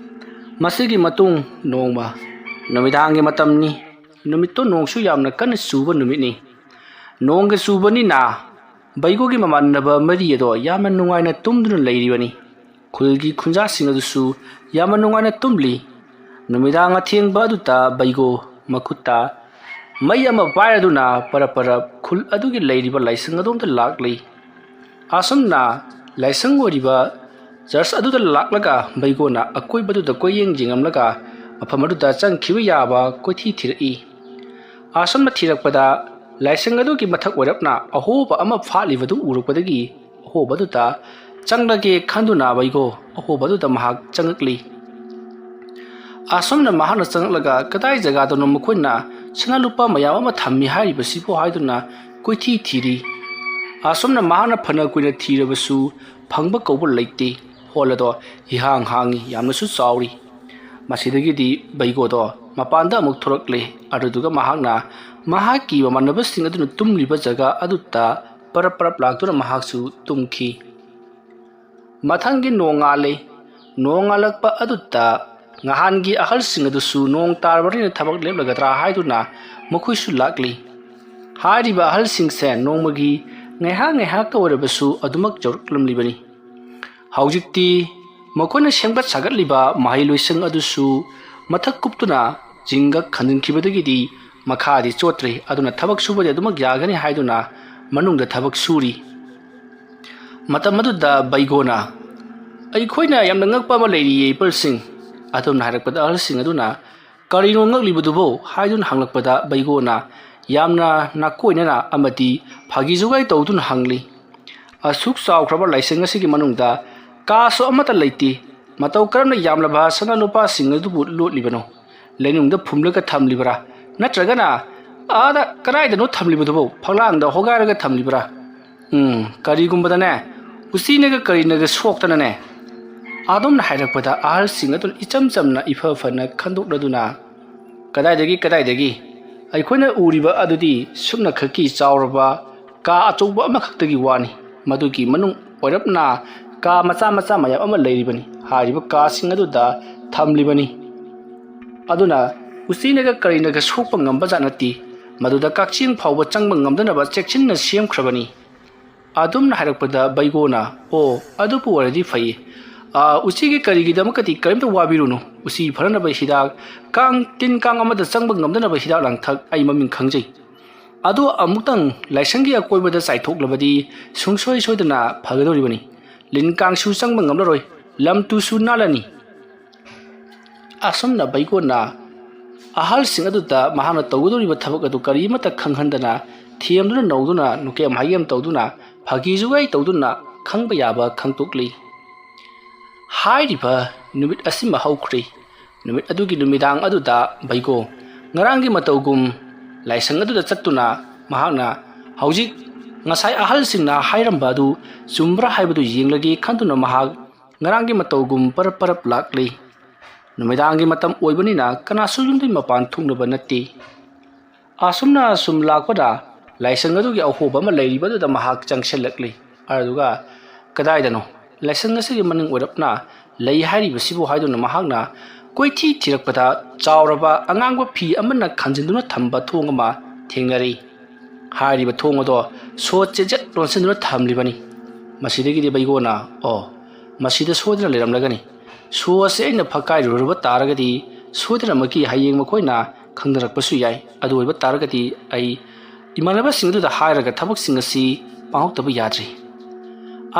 ꯃꯁꯤꯒꯤ ꯃꯇꯨꯡ ꯅꯣꯡꯃ ꯅꯨꯃꯤꯗꯥꯡꯒꯤ ꯃꯇꯝꯅꯤ꯫ ꯅꯨꯃꯤꯠꯇꯨ ꯅꯣꯡꯁꯨ ꯌꯥꯝꯅ ꯀꯟꯅ ꯆꯨꯕ ꯅꯨꯃꯤꯠꯅꯤ꯫ ꯅꯣꯡꯒ ꯆꯨꯕꯅꯤꯅ ꯕꯩꯒꯣꯒꯤ ꯃꯃꯥꯟꯅꯕ ꯃꯔꯤ ꯑꯗꯣ ꯌꯥꯝꯅ ꯅꯨꯡꯉꯥꯏꯅ ꯇꯨꯝꯗꯨꯅ ꯂꯩꯔꯤꯕꯅꯤ꯫ ꯈꯨꯜꯒꯤ ꯈꯨꯟꯖꯥꯁꯤꯡ ꯑꯗꯨꯁꯨ ꯌꯥꯝꯅ ꯅꯨꯡꯉꯥꯏꯅ ꯇꯨꯝꯂꯤ꯫ ꯅꯨꯃꯤꯗꯥꯡ ꯑꯊꯦꯡꯕ ꯑꯗꯨꯗ ꯕꯩꯒꯣ ꯃꯈꯨꯠꯇ ꯃꯩ ꯑꯃ ꯄꯥꯏꯔꯗꯨꯅ ꯄꯔꯞ ꯄꯔꯞ ꯈꯨꯜ ꯑꯗꯨꯒꯤ ꯂꯩꯔꯤꯕ ꯂꯥꯏꯁꯪ ꯑꯗꯣꯝꯗ ꯂꯥꯛꯂꯤ꯫ ꯑꯁꯨꯝꯅ ꯂꯥꯏꯁꯪ ꯑꯣꯏꯔꯤꯕ ꯆꯔꯆ ꯑꯗꯨꯗ ꯂꯥꯛꯂꯒ ꯕꯩꯒꯣꯅ ꯑꯀꯣꯏꯕꯗꯨꯗ ꯀꯣꯏꯌꯦꯡ ꯌꯦꯡꯂꯝꯂꯒ ꯃꯐꯝ ꯑꯗꯨꯗ ꯆꯪꯈꯤꯕ ꯌꯥꯕ ꯀꯣꯏꯊꯤ ꯊꯤꯔꯛꯏ꯫ ꯑꯁꯨꯝꯅ ꯊꯤꯔꯛꯄꯗ ꯂꯥꯏꯁꯪ ꯑꯗꯨꯒꯤ ꯃꯊꯛ ꯑꯣꯏꯔꯞꯅ ꯑꯍꯣꯕ ꯑꯃ ꯐꯥꯠꯂꯤꯕꯗꯨ ꯎꯔꯛꯄꯗꯒꯤ ꯑꯍꯣꯕꯗꯨꯗ ꯆꯪꯂꯒꯦ ꯈꯟꯗꯨꯅ ꯕꯩꯒꯣ ꯑꯍꯣꯕꯗꯨꯗ ꯃꯍꯥꯛ ꯆꯪꯉꯛꯂꯤ꯫ ꯑꯁꯨꯝꯅ ꯃꯍꯥꯛꯅ ꯆꯪꯂꯛꯂꯒ ꯀꯗꯥꯏ ꯖꯒꯥꯗꯅꯣ ꯃꯈꯣꯏꯅ ꯁꯅꯥ ꯂꯨꯄꯥ ꯃꯌꯥꯝ ꯑꯃ ꯊꯝꯃꯤ ꯍꯥꯏꯔꯤꯕꯁꯤꯕꯨ ꯍꯥꯏꯗꯨꯅ ꯀꯣꯏꯊꯤ ꯊꯤꯔꯤ꯫ ꯑꯁꯨꯝꯅ ꯃꯍꯥꯛꯅ ꯐꯅ ꯀꯨꯏꯅ ꯊꯤꯔꯕꯁꯨ ꯐꯪꯕ ꯀꯧꯕ ꯂꯩꯇꯦ꯫ ꯍꯣꯜ ꯑꯗꯣ ꯏꯍꯥꯡ ꯍꯥꯡꯉꯤ, ꯌꯥꯝꯅꯁꯨ ꯆꯥꯎꯔꯤ꯫ ꯃꯁꯤꯗꯒꯤꯗꯤ ꯕꯩꯒꯣꯗꯣ ꯃꯄꯥꯟꯗ ꯑꯃꯨꯛ ꯊꯣꯔꯛꯂꯦ꯫ ꯑꯗꯨꯗꯨꯒ ꯃꯍꯥꯛꯅ ꯃꯍꯥꯛꯀꯤ ꯃꯃꯥꯟꯅꯕꯁꯤꯡ ꯑꯗꯨꯅ ꯇꯨꯝꯂꯤꯕ ꯖꯒꯥ ꯑꯗꯨꯗ ꯄꯔꯞ ꯄꯔꯞ ꯂꯥꯛꯇꯨꯅ ꯃꯍꯥꯛꯁꯨ ꯇꯨꯝꯈꯤ꯫ ꯃꯊꯪꯒꯤ ꯅꯣꯡꯉꯥꯜꯂꯦ꯫ ꯅꯣꯡꯉꯥꯜꯂꯛꯄ ꯑꯗꯨꯗ ꯅꯍꯥꯟꯒꯤ ꯑꯍꯜꯁꯤꯡ ꯑꯗꯨꯁꯨ ꯅꯣꯡ ꯇꯥꯔꯕꯅꯤꯅ ꯊꯕꯛ ꯂꯦꯞꯂꯒꯗ꯭ꯔꯥ ꯍꯥꯏꯗꯨꯅ ꯃꯈꯣꯏꯁꯨ ꯂꯥꯛꯂꯤ꯫ ꯍꯥꯏꯔꯤꯕ ꯑꯍꯜꯁꯤꯡꯁꯦ ꯅꯣꯡꯃꯒꯤ ꯉꯥꯏꯍꯥꯛ ꯉꯥꯏꯍꯥꯛꯇ ꯑꯣꯏꯔꯕꯁꯨ ꯑꯗꯨꯃꯛ ꯌꯧꯔꯛꯂꯝꯂꯤꯕꯅꯤ꯫ ꯍꯧꯖꯤꯛꯇꯤ ꯃꯈꯣꯏꯅ ꯁꯦꯝꯒꯠ ꯁꯥꯒꯠꯂꯤꯕ ꯃꯍꯩꯂꯣꯏꯁꯪ ꯑꯗꯨꯁꯨ ꯃꯊꯛ ꯀꯨꯞꯇꯨꯅ ꯖꯤꯡꯒ ꯈꯟꯖꯤꯟꯈꯤꯕꯗꯒꯤꯗꯤ ꯃꯈꯥꯗꯤ ꯆꯣꯠꯇ꯭ꯔꯤ, ꯑꯗꯨꯅ ꯊꯕꯛ ꯁꯨꯕꯗꯤ ꯑꯗꯨꯃꯛ ꯌꯥꯒꯅꯤ ꯍꯥꯏꯗꯨꯅ ꯃꯅꯨꯡꯗ ꯊꯕꯛ ꯁꯨꯔꯤ꯫ ꯃꯇꯝ ꯑꯗꯨꯗ ꯕꯩꯒꯣꯅ, "ꯑꯩꯈꯣꯏꯅ ꯌꯥꯝꯅ ꯉꯛꯄ ꯑꯃ ꯂꯩꯔꯤꯌꯦ, ꯏꯄꯜꯁꯤꯡ꯫" ꯑꯗꯨꯝꯅ ꯍꯥꯏꯔꯛꯄꯗ ꯑꯍꯜꯁꯤꯡ ꯑꯗꯨꯅ, "ꯀꯔꯤꯅꯣ ꯉꯛꯂꯤꯕꯗꯨꯕꯣ?" ꯍꯥꯏꯗꯨꯅ ꯍꯪꯂꯛꯄꯗ ꯕꯩꯒꯣꯅ ꯌꯥꯝꯅ ꯅꯥꯀꯣꯏꯅꯅ ꯑꯃꯗꯤ ꯐꯥꯒꯤ ꯖꯨꯒꯥꯏ ꯇꯧꯗꯨꯅ ꯍꯪꯂꯤ, "ꯑꯁꯨꯛ ꯆꯥꯎꯈ꯭ꯔꯕ ꯂꯥꯏꯁꯪ ꯑꯁꯤꯒꯤ ꯃꯅꯨꯡꯗ ꯀꯥꯁꯨ ꯑꯃꯠꯇ ꯂꯩꯇꯦ꯫ ꯃꯇꯧ ꯀꯔꯝꯅ ꯌꯥꯝꯂꯕ ꯁꯅꯥ ꯂꯨꯄꯥꯁꯤꯡ ꯑꯗꯨꯕꯨ ꯂꯣꯠꯂꯤꯕꯅꯣ? ꯂꯩꯅꯨꯡꯗ ꯐꯨꯝꯂꯒ ꯊꯝꯂꯤꯕꯔꯥ? ꯅꯠꯇ꯭ꯔꯒꯅ ꯑꯥꯗ ꯀꯗꯥꯏꯗꯅꯣ ꯊꯝꯂꯤꯕꯗꯨꯕꯨ? ꯐꯛꯂꯥꯡꯗ ꯍꯣꯒꯥꯏꯔꯒ ꯊꯝꯂꯤꯕꯔꯥ? ꯎꯝ, ꯀꯔꯤꯒꯨꯝꯕꯗꯅꯦ, ꯎꯆꯤꯅꯒ ꯀꯔꯤꯅꯒ ꯁꯣꯛꯇꯅꯅꯦ꯫" ꯑꯗꯨꯝꯅ ꯍꯥꯏꯔꯛꯄꯗ ꯑꯍꯜꯁꯤꯡ ꯑꯗꯨꯅ ꯏꯆꯝ ꯆꯝꯅ ꯏꯐ ꯐꯅ ꯈꯟꯗꯣꯛꯂꯗꯨꯅ, "ꯀꯗꯥꯏꯗꯒꯤ, ꯀꯗꯥꯏꯗꯒꯤ? ꯑꯩꯈꯣꯏꯅ ꯎꯔꯤꯕ ꯑꯗꯨꯗꯤ ꯁꯨꯞꯅꯈꯛꯀꯤ ꯆꯥꯎꯔꯕ ꯀꯥ ꯑꯆꯧꯕ ꯑꯃꯈꯛꯇꯒꯤ ꯋꯥꯅꯤ꯫ ꯃꯗꯨꯒꯤ ꯃꯅꯨꯡ ꯑꯣꯏꯔꯞꯅ ꯀꯥ ꯃꯆꯥ ꯃꯆꯥ ꯃꯌꯥꯝ ꯑꯃ ꯂꯩꯔꯤꯕꯅꯤ꯫ ꯍꯥꯏꯔꯤꯕ ꯀꯥꯁꯤꯡ ꯑꯗꯨꯗ ꯊꯝꯂꯤꯕꯅꯤ꯫ ꯑꯗꯨꯅ ꯎꯆꯤꯅꯒ ꯀꯔꯤꯅꯒ ꯁꯣꯛꯄ ꯉꯝꯕ ꯖꯥꯠ ꯅꯠꯇꯦ꯫ ꯃꯗꯨꯗ ꯀꯛꯆꯦꯡ ꯐꯥꯎꯕ ꯆꯪꯕ ꯉꯝꯗꯅꯕ ꯆꯦꯛꯁꯤꯟꯅ ꯁꯦꯝꯈ꯭ꯔꯕꯅꯤ꯫" ꯑꯗꯨꯝꯅ ꯍꯥꯏꯔꯛꯄꯗ ꯕꯩꯒꯣꯅ, "ꯑꯣ, ꯑꯗꯨꯕꯨ ꯑꯣꯏꯔꯗꯤ ꯐꯩꯌꯦ꯫ ꯑꯥ, ꯎꯆꯤꯒꯤ ꯀꯔꯤꯒꯤꯗꯃꯛꯇꯗꯤ ꯀꯔꯤꯝꯇ ꯋꯥꯕꯤꯔꯨꯅꯨ꯫ ꯎꯆꯤ ꯐꯅꯅꯕ ꯍꯤꯗꯥꯛ, ꯀꯥꯡ, ꯇꯤꯟ ꯀꯥꯡ ꯑꯃꯗ ꯆꯪꯕ ꯉꯝꯗꯅꯕ ꯍꯤꯗꯥꯛ ꯂꯥꯡꯊꯛ ꯑꯩ ꯃꯃꯤꯡ ꯈꯪꯖꯩ꯫ ꯑꯗꯣ ꯑꯃꯨꯛꯇꯪ ꯂꯥꯏꯁꯪꯒꯤ ꯑꯀꯣꯏꯕꯗ ꯆꯥꯏꯊꯣꯛꯂꯕꯗꯤ ꯁꯨꯡꯁꯣꯏ ꯁꯣꯏꯗꯅ ꯐꯒꯗꯧꯔꯤꯕꯅꯤ꯫ ꯂꯤꯟ ꯀꯥꯡꯁꯨ ꯆꯪꯕ ꯉꯝꯂꯔꯣꯏ, ꯂꯝ ꯇꯨꯁꯨ ꯅꯥꯜꯂꯅꯤ꯫" ꯑꯁꯨꯝꯅ ꯕꯩꯒꯣꯟꯅ ꯑꯍꯜꯁꯤꯡ ꯑꯗꯨꯗ ꯃꯍꯥꯛꯅ ꯇꯧꯒꯗꯧꯔꯤꯕ ꯊꯕꯛ ꯑꯗꯨ ꯀꯔꯤꯃꯠꯇ ꯈꯪꯍꯟꯗꯅ, ꯊꯦꯝꯗꯨꯅ ꯅꯧꯗꯨꯅ, ꯅꯨꯀꯦꯝ ꯍꯥꯏꯒꯦꯝ ꯇꯧꯗꯨꯅ, ꯐꯥꯒꯤ ꯖꯨꯒꯥꯏ ꯇꯧꯗꯨꯅ ꯈꯪꯕ ꯌꯥꯕ ꯈꯪꯗꯣꯛꯂꯤ꯫ ꯍꯥꯏꯔꯤꯕ ꯅꯨꯃꯤꯠ ꯑꯁꯤꯃ ꯍꯧꯈ꯭ꯔꯦ꯫ ꯅꯨꯃꯤꯠ ꯑꯗꯨꯒꯤ ꯅꯨꯃꯤꯗꯥꯡ ꯑꯗꯨꯗ ꯕꯩꯒꯣ ꯉꯔꯥꯡꯒꯤ ꯃꯇꯧꯒꯨꯝ ꯂꯥꯏꯁꯪ ꯑꯗꯨꯗ ꯆꯠꯇꯨꯅ ꯃꯍꯥꯛꯅ ꯍꯧꯖꯤꯛ ꯉꯁꯥꯏ ꯑꯍꯜꯁꯤꯡꯅ ꯍꯥꯏꯔꯝꯕ ꯑꯗꯨ ꯆꯨꯝꯕ꯭ꯔꯥ ꯍꯥꯏꯕꯗꯨ ꯌꯦꯡꯂꯒꯦ ꯈꯟꯗꯨꯅ ꯃꯍꯥꯛ ꯉꯔꯥꯡꯒꯤ ꯃꯇꯧꯒꯨꯝ ꯄꯔꯞ ꯄꯔꯞ ꯂꯥꯛꯂꯤ꯫ ꯅꯨꯃꯤꯗꯥꯡꯒꯤ ꯃꯇꯝ ꯑꯣꯏꯕꯅꯤꯅ ꯀꯅꯥꯁꯨ ꯌꯨꯝꯗꯒꯤ ꯃꯄꯥꯟ ꯊꯣꯛꯅꯕ ꯅꯠꯇꯦ꯫ ꯑꯁꯨꯝꯅ ꯁꯨꯝ ꯂꯥꯛꯄꯗ ꯂꯥꯏꯁꯪ ꯑꯗꯨꯒꯤ ꯑꯍꯣꯕ ꯑꯃ ꯂꯩꯔꯤꯕ ꯑꯗꯨꯗ ꯃꯍꯥꯛ ꯆꯪꯁꯤꯜꯂꯛꯂꯤ꯫ ꯑꯗꯨꯒ "ꯀꯗꯥꯏꯗꯅꯣ ꯂꯥꯏꯁꯪ ꯑꯁꯤꯒꯤ ꯃꯅꯤꯡ ꯑꯣꯏꯔꯞꯅ ꯂꯩ ꯍꯥꯏꯔꯤꯕꯁꯤꯕꯨ?" ꯍꯥꯏꯗꯨꯅ ꯃꯍꯥꯛꯅ ꯀꯣꯏꯊꯤ ꯊꯤꯔꯛꯄꯗ ꯆꯥꯎꯔꯕ ꯑꯉꯥꯡꯕ ꯐꯤ ꯑꯃꯅ ꯈꯟꯖꯤꯟꯗꯨꯅ ꯊꯝꯕ ꯊꯣꯡ ꯑꯃ ꯊꯦꯡꯅꯔꯤ꯫ ꯍꯥꯏꯔꯤꯕ ꯊꯣꯡ ꯑꯗꯣ ꯁꯣ ꯆꯦꯠ ꯆꯦꯠ ꯂꯣꯟꯁꯤꯟꯗꯨꯅ ꯊꯝꯂꯤꯕꯅꯤ꯫ ꯃꯁꯤꯗꯒꯤꯗꯤ ꯕꯩꯒꯣꯅ, "ꯑꯣ, ꯃꯁꯤꯗ ꯁꯣꯏꯗꯅ ꯂꯩꯔꯝꯂꯒꯅꯤ꯫ ꯁꯣ ꯑꯁꯤ ꯑꯩꯅ ꯐꯛꯀꯥꯏꯔꯨꯔꯕ ꯇꯥꯔꯒꯗꯤ ꯁꯣꯏꯗꯅꯃꯛꯀꯤ ꯍꯌꯦꯡ ꯃꯈꯣꯏꯅ ꯈꯪꯅꯔꯛꯄꯁꯨ ꯌꯥꯏ꯫ ꯑꯗꯨ ꯑꯣꯏꯕ ꯇꯥꯔꯒꯗꯤ ꯑꯩ ꯏꯃꯥꯟꯅꯕꯁꯤꯡ ꯑꯗꯨꯗ ꯍꯥꯏꯔꯒ ꯊꯕꯛꯁꯤꯡ ꯑꯁꯤ ꯄꯥꯡꯊꯣꯛꯇꯕ ꯌꯥꯗ꯭ꯔꯤ꯫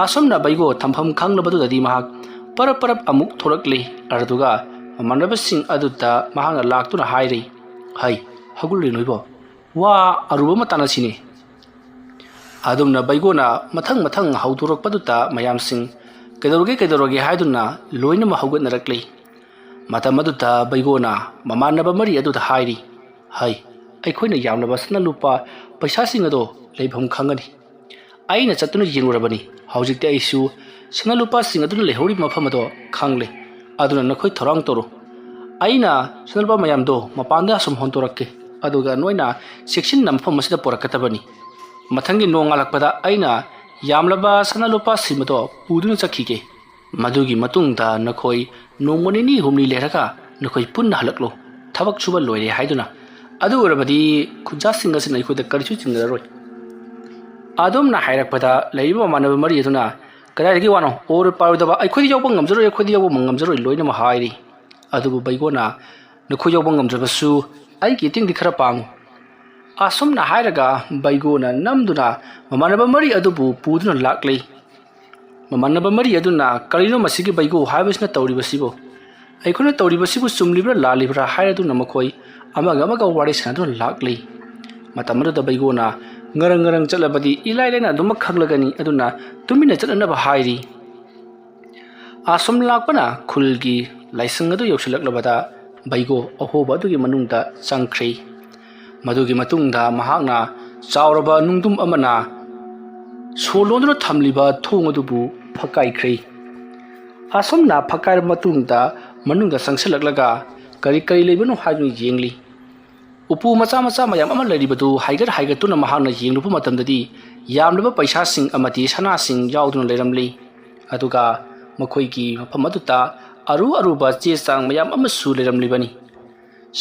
ꯑꯁꯨꯝꯅ ꯕꯩꯒꯣ ꯊꯝꯐꯝ ꯈꯪꯂꯕꯗꯨꯗꯗꯤ ꯃꯍꯥꯛ ꯄꯔꯞ ꯄꯔꯞ ꯑꯃꯨꯛ ꯊꯣꯔꯛꯂꯤ꯫ ꯑꯗꯨꯒ ꯃꯃꯥꯟꯅꯕꯁꯤꯡ ꯑꯗꯨꯗ ꯃꯍꯥꯛꯅ ꯂꯥꯛꯇꯨꯅ ꯍꯥꯏꯔꯤ, "ꯍꯩ, ꯍꯧꯒꯠꯂꯨꯔꯦ ꯅꯣꯏꯕꯣ꯫ ꯋꯥ ꯑꯔꯨꯕ ꯑꯃ ꯇꯥꯟꯅꯁꯤꯅꯦ꯫" ꯑꯗꯨꯝꯅ ꯕꯩꯒꯣꯅ ꯃꯊꯪ ꯃꯊꯪ ꯍꯧꯗꯣꯔꯛꯄꯗꯨꯗ ꯃꯌꯥꯝꯁꯤꯡ "ꯀꯩꯗꯧꯔꯒꯦ, ꯀꯩꯗꯧꯔꯒꯦ?" ꯍꯥꯏꯗꯨꯅ ꯂꯣꯏꯅꯃꯛ ꯍꯧꯒꯠꯅꯔꯛꯂꯤ꯫ ꯃꯇꯝ ꯑꯗꯨꯗ ꯕꯩꯒꯣꯅ ꯃꯃꯥꯟꯅꯕ ꯃꯔꯤ ꯑꯗꯨꯗ ꯍꯥꯏꯔꯤ, "ꯍꯩ, ꯑꯩꯈꯣꯏꯅ ꯌꯥꯝꯂꯕ ꯁꯅꯥ ꯂꯨꯄꯥ ꯄꯩꯁꯥꯁꯤꯡ ꯑꯗꯣ ꯂꯩꯐꯝ ꯈꯪꯒꯅꯤ꯫ ꯑꯩꯅ ꯆꯠꯇꯨꯅ ꯌꯦꯡꯂꯨꯔꯕꯅꯤ꯫ ꯍꯧꯖꯤꯛꯇꯤ ꯑꯩꯁꯨ ꯁꯅꯥ ꯂꯨꯄꯥꯁꯤꯡ ꯑꯗꯨꯅ ꯂꯩꯍꯧꯔꯤꯕ ꯃꯐꯝ ꯑꯗꯣ ꯈꯪꯂꯦ꯫ ꯑꯗꯨꯅ ꯅꯈꯣꯏ ꯊꯧꯔꯥꯡ ꯇꯧꯔꯣ꯫ ꯑꯩꯅ ꯁꯅꯥ ꯂꯨꯄꯥ ꯃꯌꯥꯝꯗꯣ ꯃꯄꯥꯟꯗ ꯑꯁꯨꯝ ꯍꯣꯟꯗꯣꯔꯛꯀꯦ꯫ ꯑꯗꯨꯒ ꯅꯣꯏꯅ ꯆꯦꯛꯁꯤꯟꯅ ꯃꯐꯝ ꯑꯁꯤꯗ ꯄꯨꯔꯛꯀꯗꯕꯅꯤ꯫ ꯃꯊꯪꯒꯤ ꯅꯣꯡꯉꯥꯜꯂꯛꯄꯗ ꯑꯩꯅ ꯌꯥꯝꯂꯕ ꯁꯅꯥ ꯂꯨꯄꯥꯁꯤꯡ ꯑꯗꯣ ꯄꯨꯗꯨꯅ ꯆꯠꯈꯤꯒꯦ꯫ ꯃꯗꯨꯒꯤ ꯃꯇꯨꯡꯗ ꯅꯈꯣꯏ ꯅꯣꯡꯃ ꯅꯤꯅꯤ ꯍꯨꯝꯅꯤ ꯂꯩꯔꯒ ꯅꯈꯣꯏ ꯄꯨꯟꯅ ꯍꯜꯂꯛꯂꯣ꯫ ꯊꯕꯛ ꯁꯨꯕ ꯂꯣꯏꯔꯦ ꯍꯥꯏꯗꯨꯅ꯫ ꯑꯗꯨ ꯑꯣꯏꯔꯕꯗꯤ ꯈꯨꯟꯖꯥꯁꯤꯡ ꯑꯁꯤꯅ ꯑꯩꯈꯣꯏꯗ ꯀꯔꯤꯁꯨ ꯆꯤꯡꯅꯔꯔꯣꯏ꯫" ꯑꯗꯨꯝꯅ ꯍꯥꯏꯔꯛꯄꯗ ꯂꯩꯔꯤꯕ ꯃꯃꯥꯟꯅꯕ ꯃꯔꯤ ꯑꯗꯨꯅ, "ꯀꯗꯥꯏꯗꯒꯤ ꯋꯥꯅꯣ? ꯑꯣꯏꯔꯣꯏ ꯄꯥꯔꯣꯏꯗꯕ! ꯑꯩꯈꯣꯏꯗꯤ ꯌꯥꯎꯕ ꯉꯝꯖꯔꯣꯏ, ꯑꯩꯈꯣꯏꯗꯤ ꯌꯥꯎꯕ ꯉꯝꯖꯔꯣꯏ" ꯂꯣꯏꯅꯃꯛ ꯍꯥꯏꯔꯤ꯫ ꯑꯗꯨꯕꯨ ꯕꯩꯒꯣꯅ, "ꯅꯈꯣꯏ ꯌꯥꯎꯕ ꯉꯝꯗ꯭ꯔꯕꯁꯨ ꯑꯩꯒꯤ ꯏꯇꯤꯡꯗꯤ ꯈꯔ ꯄꯥꯡꯉꯨ꯫" ꯑꯁꯨꯝꯅ ꯍꯥꯏꯔꯒ ꯕꯩꯒꯣꯅ ꯅꯝꯗꯨꯅ ꯃꯃꯥꯟꯅꯕ ꯃꯔꯤ ꯑꯗꯨꯕꯨ ꯄꯨꯗꯨꯅ ꯂꯥꯛꯂꯤ꯫ ꯃꯃꯥꯟꯅꯕ ꯃꯔꯤ ꯑꯗꯨꯅ, "ꯀꯔꯤꯅꯣ ꯃꯁꯤꯒꯤ ꯕꯩꯒꯣ ꯍꯥꯏꯕꯁꯤꯅ ꯇꯧꯔꯤꯕꯁꯤꯕꯨ? ꯑꯩꯈꯣꯏꯅ ꯇꯧꯔꯤꯕꯁꯤꯕꯨ ꯆꯨꯝꯂꯤꯕ꯭ꯔꯥ ꯂꯥꯜꯂꯤꯕ꯭ꯔꯥ?" ꯍꯥꯏꯔꯗꯨꯅ ꯃꯈꯣꯏ ꯑꯃꯒ ꯑꯃꯒ ꯋꯥꯔꯤ ꯁꯥꯟꯅꯗꯨꯅ ꯂꯥꯛꯂꯤ꯫ ꯃꯇꯝ ꯑꯗꯨꯗ ꯕꯩꯒꯣꯅ, "ꯉꯔꯪ ꯉꯔꯪ ꯆꯠꯂꯕꯗꯤ ꯏꯂꯥꯏ ꯂꯥꯏꯅ ꯑꯗꯨꯃꯛ ꯈꯪꯂꯒꯅꯤ, ꯑꯗꯨꯅ ꯇꯨꯃꯤꯟꯅ ꯆꯠꯅꯅꯕ ꯍꯥꯏꯔꯤ꯫" ꯑꯁꯨꯝ ꯂꯥꯛꯄꯅ ꯈꯨꯜꯒꯤ ꯂꯥꯏꯁꯪ ꯑꯗꯨ ꯌꯧꯁꯤꯜꯂꯛꯂꯕꯗ ꯕꯩꯒꯣ ꯑꯍꯣꯕ ꯑꯗꯨꯒꯤ ꯃꯅꯨꯡꯗ ꯆꯪꯈ꯭ꯔꯤ꯫ ꯃꯗꯨꯒꯤ ꯃꯇꯨꯡꯗ ꯃꯍꯥꯛꯅ ꯆꯥꯎꯔꯕ ꯅꯨꯡꯗꯨꯝ ꯑꯃꯅ ꯁꯣ ꯂꯣꯟꯗꯨꯅ ꯊꯝꯂꯤꯕ ꯊꯣꯡ ꯑꯗꯨꯕꯨ ꯐꯛꯀꯥꯏꯈ꯭ꯔꯦ꯫ ꯑꯁꯨꯝꯅ ꯐꯛꯀꯥꯏꯔꯕ ꯃꯇꯨꯡꯗ ꯃꯅꯨꯡꯗ ꯆꯪꯁꯤꯜꯂꯛꯂꯒ ꯀꯔꯤ ꯀꯔꯤ ꯂꯩꯕꯅꯣ ꯍꯥꯏꯗꯨꯅ ꯌꯦꯡꯂꯤ꯫ ꯎꯄꯨ ꯃꯆꯥ ꯃꯆꯥ ꯃꯌꯥꯝ ꯑꯃ ꯂꯩꯔꯤꯕꯗꯨ ꯍꯥꯏꯒꯠ ꯍꯥꯏꯒꯠꯇꯨꯅ ꯃꯍꯥꯛꯅ ꯌꯦꯡꯂꯨꯕ ꯃꯇꯝꯗꯗꯤ ꯌꯥꯝꯂꯕ ꯄꯩꯁꯥꯁꯤꯡ ꯑꯃꯗꯤ ꯁꯅꯥꯁꯤꯡ ꯌꯥꯎꯗꯨꯅ ꯂꯩꯔꯝꯂꯤ꯫ ꯑꯗꯨꯒ ꯃꯈꯣꯏꯒꯤ ꯃꯐꯝ ꯑꯗꯨꯗ ꯑꯔꯨ ꯑꯔꯨꯕ ꯆꯦ ꯆꯥꯡ ꯃꯌꯥꯝ ꯑꯃꯁꯨ ꯂꯩꯔꯝꯂꯤꯕꯅꯤ꯫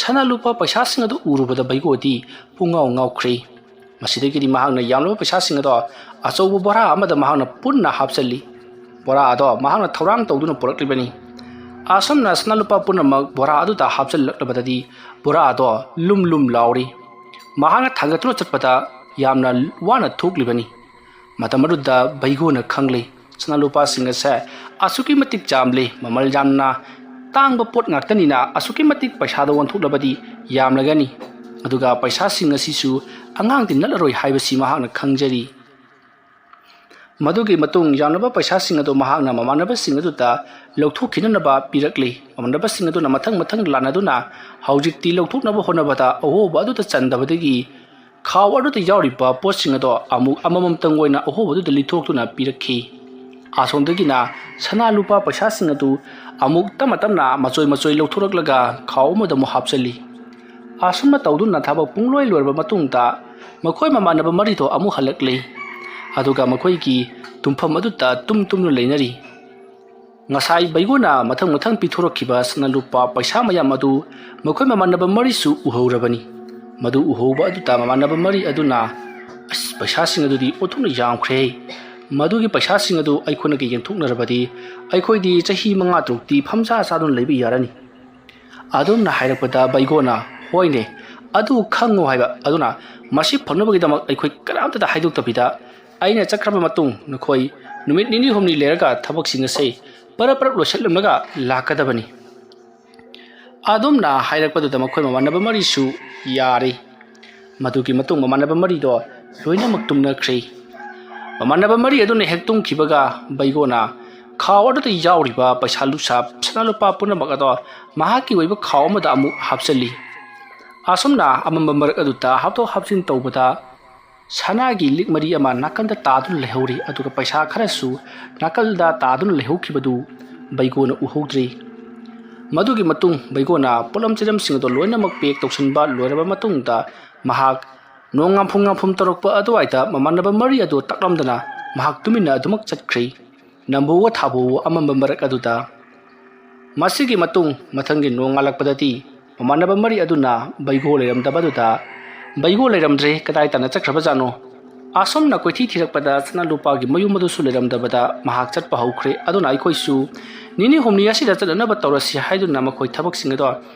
ꯁꯅꯥ ꯂꯨꯄꯥ ꯄꯩꯁꯥꯁꯤꯡ ꯑꯗꯨ ꯎꯔꯨꯕꯗ ꯕꯩꯒꯣꯗꯤ ꯄꯨꯡꯉꯥꯎ ꯉꯥꯎꯈ꯭ꯔꯦ꯫ ꯃꯁꯤꯗꯒꯤꯗꯤ ꯃꯍꯥꯛꯅ ꯌꯥꯝꯂꯕ ꯄꯩꯁꯥꯁꯤꯡ ꯑꯗꯣ ꯑꯆꯧꯕ ꯕꯣꯔꯥ ꯑꯃꯗ ꯃꯍꯥꯛꯅ ꯄꯨꯟꯅ ꯍꯥꯞꯆꯜꯂꯤ꯫ ꯕꯣꯔꯥ ꯑꯗꯣ ꯃꯍꯥꯛꯅ ꯊꯧꯔꯥꯡ ꯇꯧꯗꯨꯅ ꯄꯨꯔꯛꯂꯤꯕꯅꯤ꯫ ꯑꯁꯨꯝꯅ ꯁꯅꯥ ꯂꯨꯄꯥ ꯄꯨꯝꯅꯃꯛ ꯕꯣꯔꯥ ꯑꯗꯨꯗ ꯍꯥꯞꯆꯤꯜꯂꯛꯂꯕꯗꯗꯤ ꯕꯣꯔꯥ ꯑꯗꯣ ꯂꯨꯝ ꯂꯨꯝ ꯂꯥꯎꯔꯤ꯫ ꯃꯍꯥꯛꯅ ꯊꯥꯡꯒꯠꯇꯨꯅ ꯆꯠꯄꯗ ꯌꯥꯝꯅ ꯋꯥꯅ ꯊꯣꯛꯂꯤꯕꯅꯤ꯫ ꯃꯇꯝ ꯑꯗꯨꯗ ꯕꯩꯒꯣꯅ ꯈꯪꯂꯦ, ꯁꯅꯥ ꯂꯨꯄꯥꯁꯤꯡ ꯑꯁꯦ ꯑꯁꯨꯛꯀꯤ ꯃꯇꯤꯛ ꯌꯥꯝꯂꯦ, ꯃꯃꯜ ꯌꯥꯝꯅ ꯇꯥꯡꯕ ꯄꯣꯠ ꯉꯥꯛꯇꯅꯤꯅ ꯑꯁꯨꯛꯀꯤ ꯃꯇꯤꯛ ꯄꯩꯁꯥꯗ ꯑꯣꯟꯊꯣꯛꯂꯕꯗꯤ ꯌꯥꯝꯂꯒꯅꯤ꯫ ꯑꯗꯨꯒ ꯄꯩꯁꯥꯁꯤꯡ ꯑꯁꯤꯁꯨ ꯑꯉꯥꯡꯗꯤ ꯅꯠꯂꯔꯣꯏ ꯍꯥꯏꯕꯁꯤ ꯃꯍꯥꯛꯅ ꯈꯪꯖꯔꯤ꯫ ꯃꯗꯨꯒꯤ ꯃꯇꯨꯡ ꯌꯥꯝꯂꯕ ꯄꯩꯁꯥꯁꯤꯡ ꯑꯗꯨ ꯃꯍꯥꯛꯅ ꯃꯃꯥꯟꯅꯕꯁꯤꯡ ꯑꯗꯨꯗ ꯂꯧꯊꯣꯛꯈꯤꯅꯅꯕ ꯄꯤꯔꯛꯂꯤ꯫ ꯃꯃꯥꯟꯅꯕꯁꯤꯡ ꯑꯗꯨꯅ ꯃꯊꯪ ꯃꯊꯪ ꯂꯥꯟꯅꯗꯨꯅ ꯍꯧꯖꯤꯛꯇꯤ ꯂꯧꯊꯣꯛꯅꯕ ꯍꯣꯠꯅꯕꯗ ꯑꯍꯣꯕ ꯑꯗꯨꯗ ꯆꯟꯗꯕꯗꯒꯤ ꯈꯥꯎ ꯑꯗꯨꯗ ꯌꯥꯎꯔꯤꯕ ꯄꯣꯠꯁꯤꯡ ꯑꯗꯣ ꯑꯃꯨꯛ ꯑꯃꯃꯝꯇꯪ ꯑꯣꯏꯅ ꯑꯍꯣꯕ ꯑꯗꯨꯗ ꯂꯤꯊꯣꯛꯇꯨꯅ ꯄꯤꯔꯛꯈꯤ꯫ ꯑꯁꯣꯝꯗꯒꯤꯅ ꯁꯅꯥ ꯂꯨꯄꯥ ꯄꯩꯁꯥꯁꯤꯡ ꯑꯗꯨ ꯑꯃꯨꯛ ꯇꯞꯅ ꯇꯞꯅ ꯃꯆꯣꯏ ꯃꯆꯣꯏ ꯂꯧꯊꯣꯔꯛꯂꯒ ꯈꯥꯎ ꯑꯃꯗ ꯑꯃꯨꯛ ꯍꯥꯞꯆꯤꯜꯂꯤ꯫ ꯑꯁꯨꯝꯅ ꯇꯧꯗꯨꯅ ꯊꯕꯛ ꯄꯨꯡꯂꯣꯏ ꯂꯣꯏꯔꯕ ꯃꯇꯨꯡꯗ ꯃꯈꯣꯏ ꯃꯃꯥꯟꯅꯕ ꯃꯔꯤꯗꯣ ꯑꯃꯨꯛ ꯍꯜꯂꯛꯂꯤ꯫ ꯑꯗꯨꯒ ꯃꯈꯣꯏꯒꯤ ꯇꯨꯝꯐꯝ ꯑꯗꯨꯗ ꯇꯨꯝ ꯇꯨꯝꯗꯨꯅ ꯂꯩꯅꯔꯤ꯫ ꯉꯁꯥꯏ ꯕꯩꯒꯣꯅ ꯃꯊꯪ ꯃꯊꯪ ꯄꯤꯊꯣꯔꯛꯈꯤꯕ ꯁꯅꯥ ꯂꯨꯄꯥ ꯄꯩꯁꯥ ꯃꯌꯥꯝ ꯑꯗꯨ ꯃꯈꯣꯏ ꯃꯃꯥꯟꯅꯕ ꯃꯔꯤꯁꯨ ꯎꯍꯧꯔꯕꯅꯤ꯫ ꯃꯗꯨ ꯎꯍꯧꯕ ꯑꯗꯨꯗ ꯃꯃꯥꯟꯅꯕ ꯃꯔꯤ ꯑꯗꯨꯅ, "ꯑꯁ, ꯄꯩꯁꯥꯁꯤꯡ ꯑꯗꯨꯗꯤ ꯑꯣꯟꯊꯣꯛꯅ ꯌꯥꯝꯈ꯭ꯔꯦ꯫ ꯃꯗꯨꯒꯤ ꯄꯩꯁꯥꯁꯤꯡ ꯑꯗꯨ ꯑꯩꯈꯣꯏꯅꯒ ꯌꯦꯟꯊꯣꯛꯅꯔꯕꯗꯤ ꯑꯩꯈꯣꯏꯗꯤ ꯆꯍꯤ ꯃꯉꯥ ꯇꯔꯨꯛꯇꯤ ꯐꯝꯖꯥ ꯆꯥꯗꯨꯅ ꯂꯩꯕ ꯌꯥꯔꯅꯤ"꯫ ꯑꯗꯨꯝꯅ ꯍꯥꯏꯔꯛꯄꯗ ꯕꯩꯒꯣꯅ, "ꯍꯣꯏꯅꯦ, ꯑꯗꯨ ꯈꯪꯉꯨ ꯍꯥꯏꯕ꯫ ꯑꯗꯨꯅ ꯃꯁꯤ ꯐꯪꯅꯕꯒꯤꯗꯃꯛ ꯑꯩꯈꯣꯏ ꯀꯅꯥꯝꯇꯗ ꯍꯥꯏꯗꯣꯛꯇꯕꯤꯗ ꯑꯩꯅ ꯆꯠꯈ꯭ꯔꯕ ꯃꯇꯨꯡ ꯅꯈꯣꯏ ꯅꯨꯃꯤꯠ ꯅꯤꯅꯤ ꯍꯨꯝꯅꯤ ꯂꯩꯔꯒ ꯊꯕꯛꯁꯤꯡ ꯑꯁꯤ ꯄꯔꯞ ꯄꯔꯞ ꯂꯣꯏꯁꯤꯜꯂꯝꯂꯒ ꯂꯥꯛꯀꯗꯕꯅꯤ"꯫ ꯑꯗꯨꯝꯅ ꯍꯥꯏꯔꯛꯄꯗꯨꯗ ꯃꯈꯣꯏ ꯃꯃꯥꯟꯅꯕ ꯃꯔꯤꯁꯨ ꯌꯥꯔꯦ꯫ ꯃꯗꯨꯒꯤ ꯃꯇꯨꯡ ꯃꯃꯥꯟꯅꯕ ꯃꯔꯤꯗꯣ ꯂꯣꯏꯅꯃꯛ ꯇꯨꯝꯅꯈ꯭ꯔꯦ꯫ ꯃꯃꯥꯟꯅꯕ ꯃꯔꯤ ꯑꯗꯨꯅ ꯍꯦꯛ ꯇꯨꯝꯈꯤꯕꯒ ꯕꯩꯒꯣꯅ ꯈꯥꯎ ꯑꯗꯨꯗ ꯌꯥꯎꯔꯤꯕ ꯄꯩꯁꯥ ꯂꯨꯁꯥ, ꯁꯅꯥ ꯂꯨꯄꯥ ꯄꯨꯝꯅꯃꯛ ꯑꯗꯣ ꯃꯍꯥꯛꯀꯤ ꯑꯣꯏꯕ ꯈꯥꯎ ꯑꯃꯗ ꯑꯃꯨꯛ ꯍꯥꯞꯆꯤꯜꯂꯤ꯫ ꯑꯁꯨꯝꯅ ꯑꯃꯝꯕ ꯃꯔꯛ ꯑꯗꯨꯗ ꯍꯥꯞꯇꯣꯛ ꯍꯥꯞꯆꯤꯟ ꯇꯧꯕꯗ ꯁꯅꯥꯒꯤ ꯂꯤꯛ ꯃꯔꯤ ꯑꯃ ꯅꯥꯀꯟꯗ ꯇꯥꯗꯨꯅ ꯂꯩꯍꯧꯔꯤ, ꯑꯗꯨꯒ ꯄꯩꯁꯥ ꯈꯔꯁꯨ ꯅꯥꯀꯜꯗ ꯇꯥꯗꯨꯅ ꯂꯩꯍꯧꯈꯤꯕꯗꯨ ꯕꯩꯒꯣꯅ ꯎꯍꯧꯗ꯭ꯔꯦ꯫ ꯃꯗꯨꯒꯤ ꯃꯇꯨꯡ ꯕꯩꯒꯣꯅ ꯄꯣꯠꯂꯝ ꯆꯩꯂꯝꯁꯤꯡ ꯑꯗꯨ ꯂꯣꯏꯅꯃꯛ ꯄꯦꯛ ꯇꯧꯁꯤꯟꯕ ꯂꯣꯏꯔꯕ ꯃꯇꯨꯡꯗ ꯃꯍꯥꯛ ꯅꯣꯡ ꯉꯥꯝꯐꯨ ꯉꯥꯝꯐꯨꯝ ꯇꯧꯔꯛꯄ ꯑꯗꯨꯋꯥꯏꯗ ꯃꯃꯥꯟꯅꯕ ꯃꯔꯤ ꯑꯗꯨ ꯇꯥꯛꯂꯝꯗꯅ ꯃꯍꯥꯛ ꯇꯨꯃꯤꯟꯅ ꯑꯗꯨꯃꯛ ꯆꯠꯈ꯭ꯔꯤ꯫ ꯅꯝꯕꯨꯒ ꯊꯥꯕꯨ ꯑꯃꯝꯕ ꯃꯔꯛ ꯑꯗꯨꯗ꯫ ꯃꯁꯤꯒꯤ ꯃꯇꯨꯡ ꯃꯊꯪꯒꯤ ꯅꯣꯡꯉꯥꯜꯂꯛꯄꯗꯗꯤ ꯃꯃꯥꯟꯅꯕ ꯃꯔꯤ ꯑꯗꯨꯅ ꯕꯩꯒꯣ ꯂꯩꯔꯝꯗꯕꯗꯨꯗ, "ꯕꯩꯒꯣ ꯂꯩꯔꯝꯗ꯭ꯔꯦ, ꯀꯗꯥꯏ ꯇꯥꯅ ꯆꯠꯈ꯭ꯔꯕꯖꯥꯠꯅꯣ?" ꯑꯁꯨꯝꯅ ꯀꯣꯏꯊꯤ ꯊꯤꯔꯛꯄꯗ ꯁꯅꯥ ꯂꯨꯄꯥꯒꯤ ꯃꯌꯨꯝ ꯑꯗꯨꯁꯨ ꯂꯩꯔꯝꯗꯕꯗ ꯃꯍꯥꯛ ꯆꯠꯄ ꯍꯧꯈ꯭ꯔꯦ꯫ ꯑꯗꯨꯅ ꯑꯩꯈꯣꯏꯁꯨ ꯅꯤꯅꯤ ꯍꯨꯝꯅꯤ ꯑꯁꯤꯗ ꯆꯠꯅꯅꯕ ꯇꯧꯔꯁꯤ ꯍꯥꯏꯗꯨꯅ ꯃꯈꯣꯏ ꯊꯕꯛꯁꯤꯡ ꯑꯗꯣ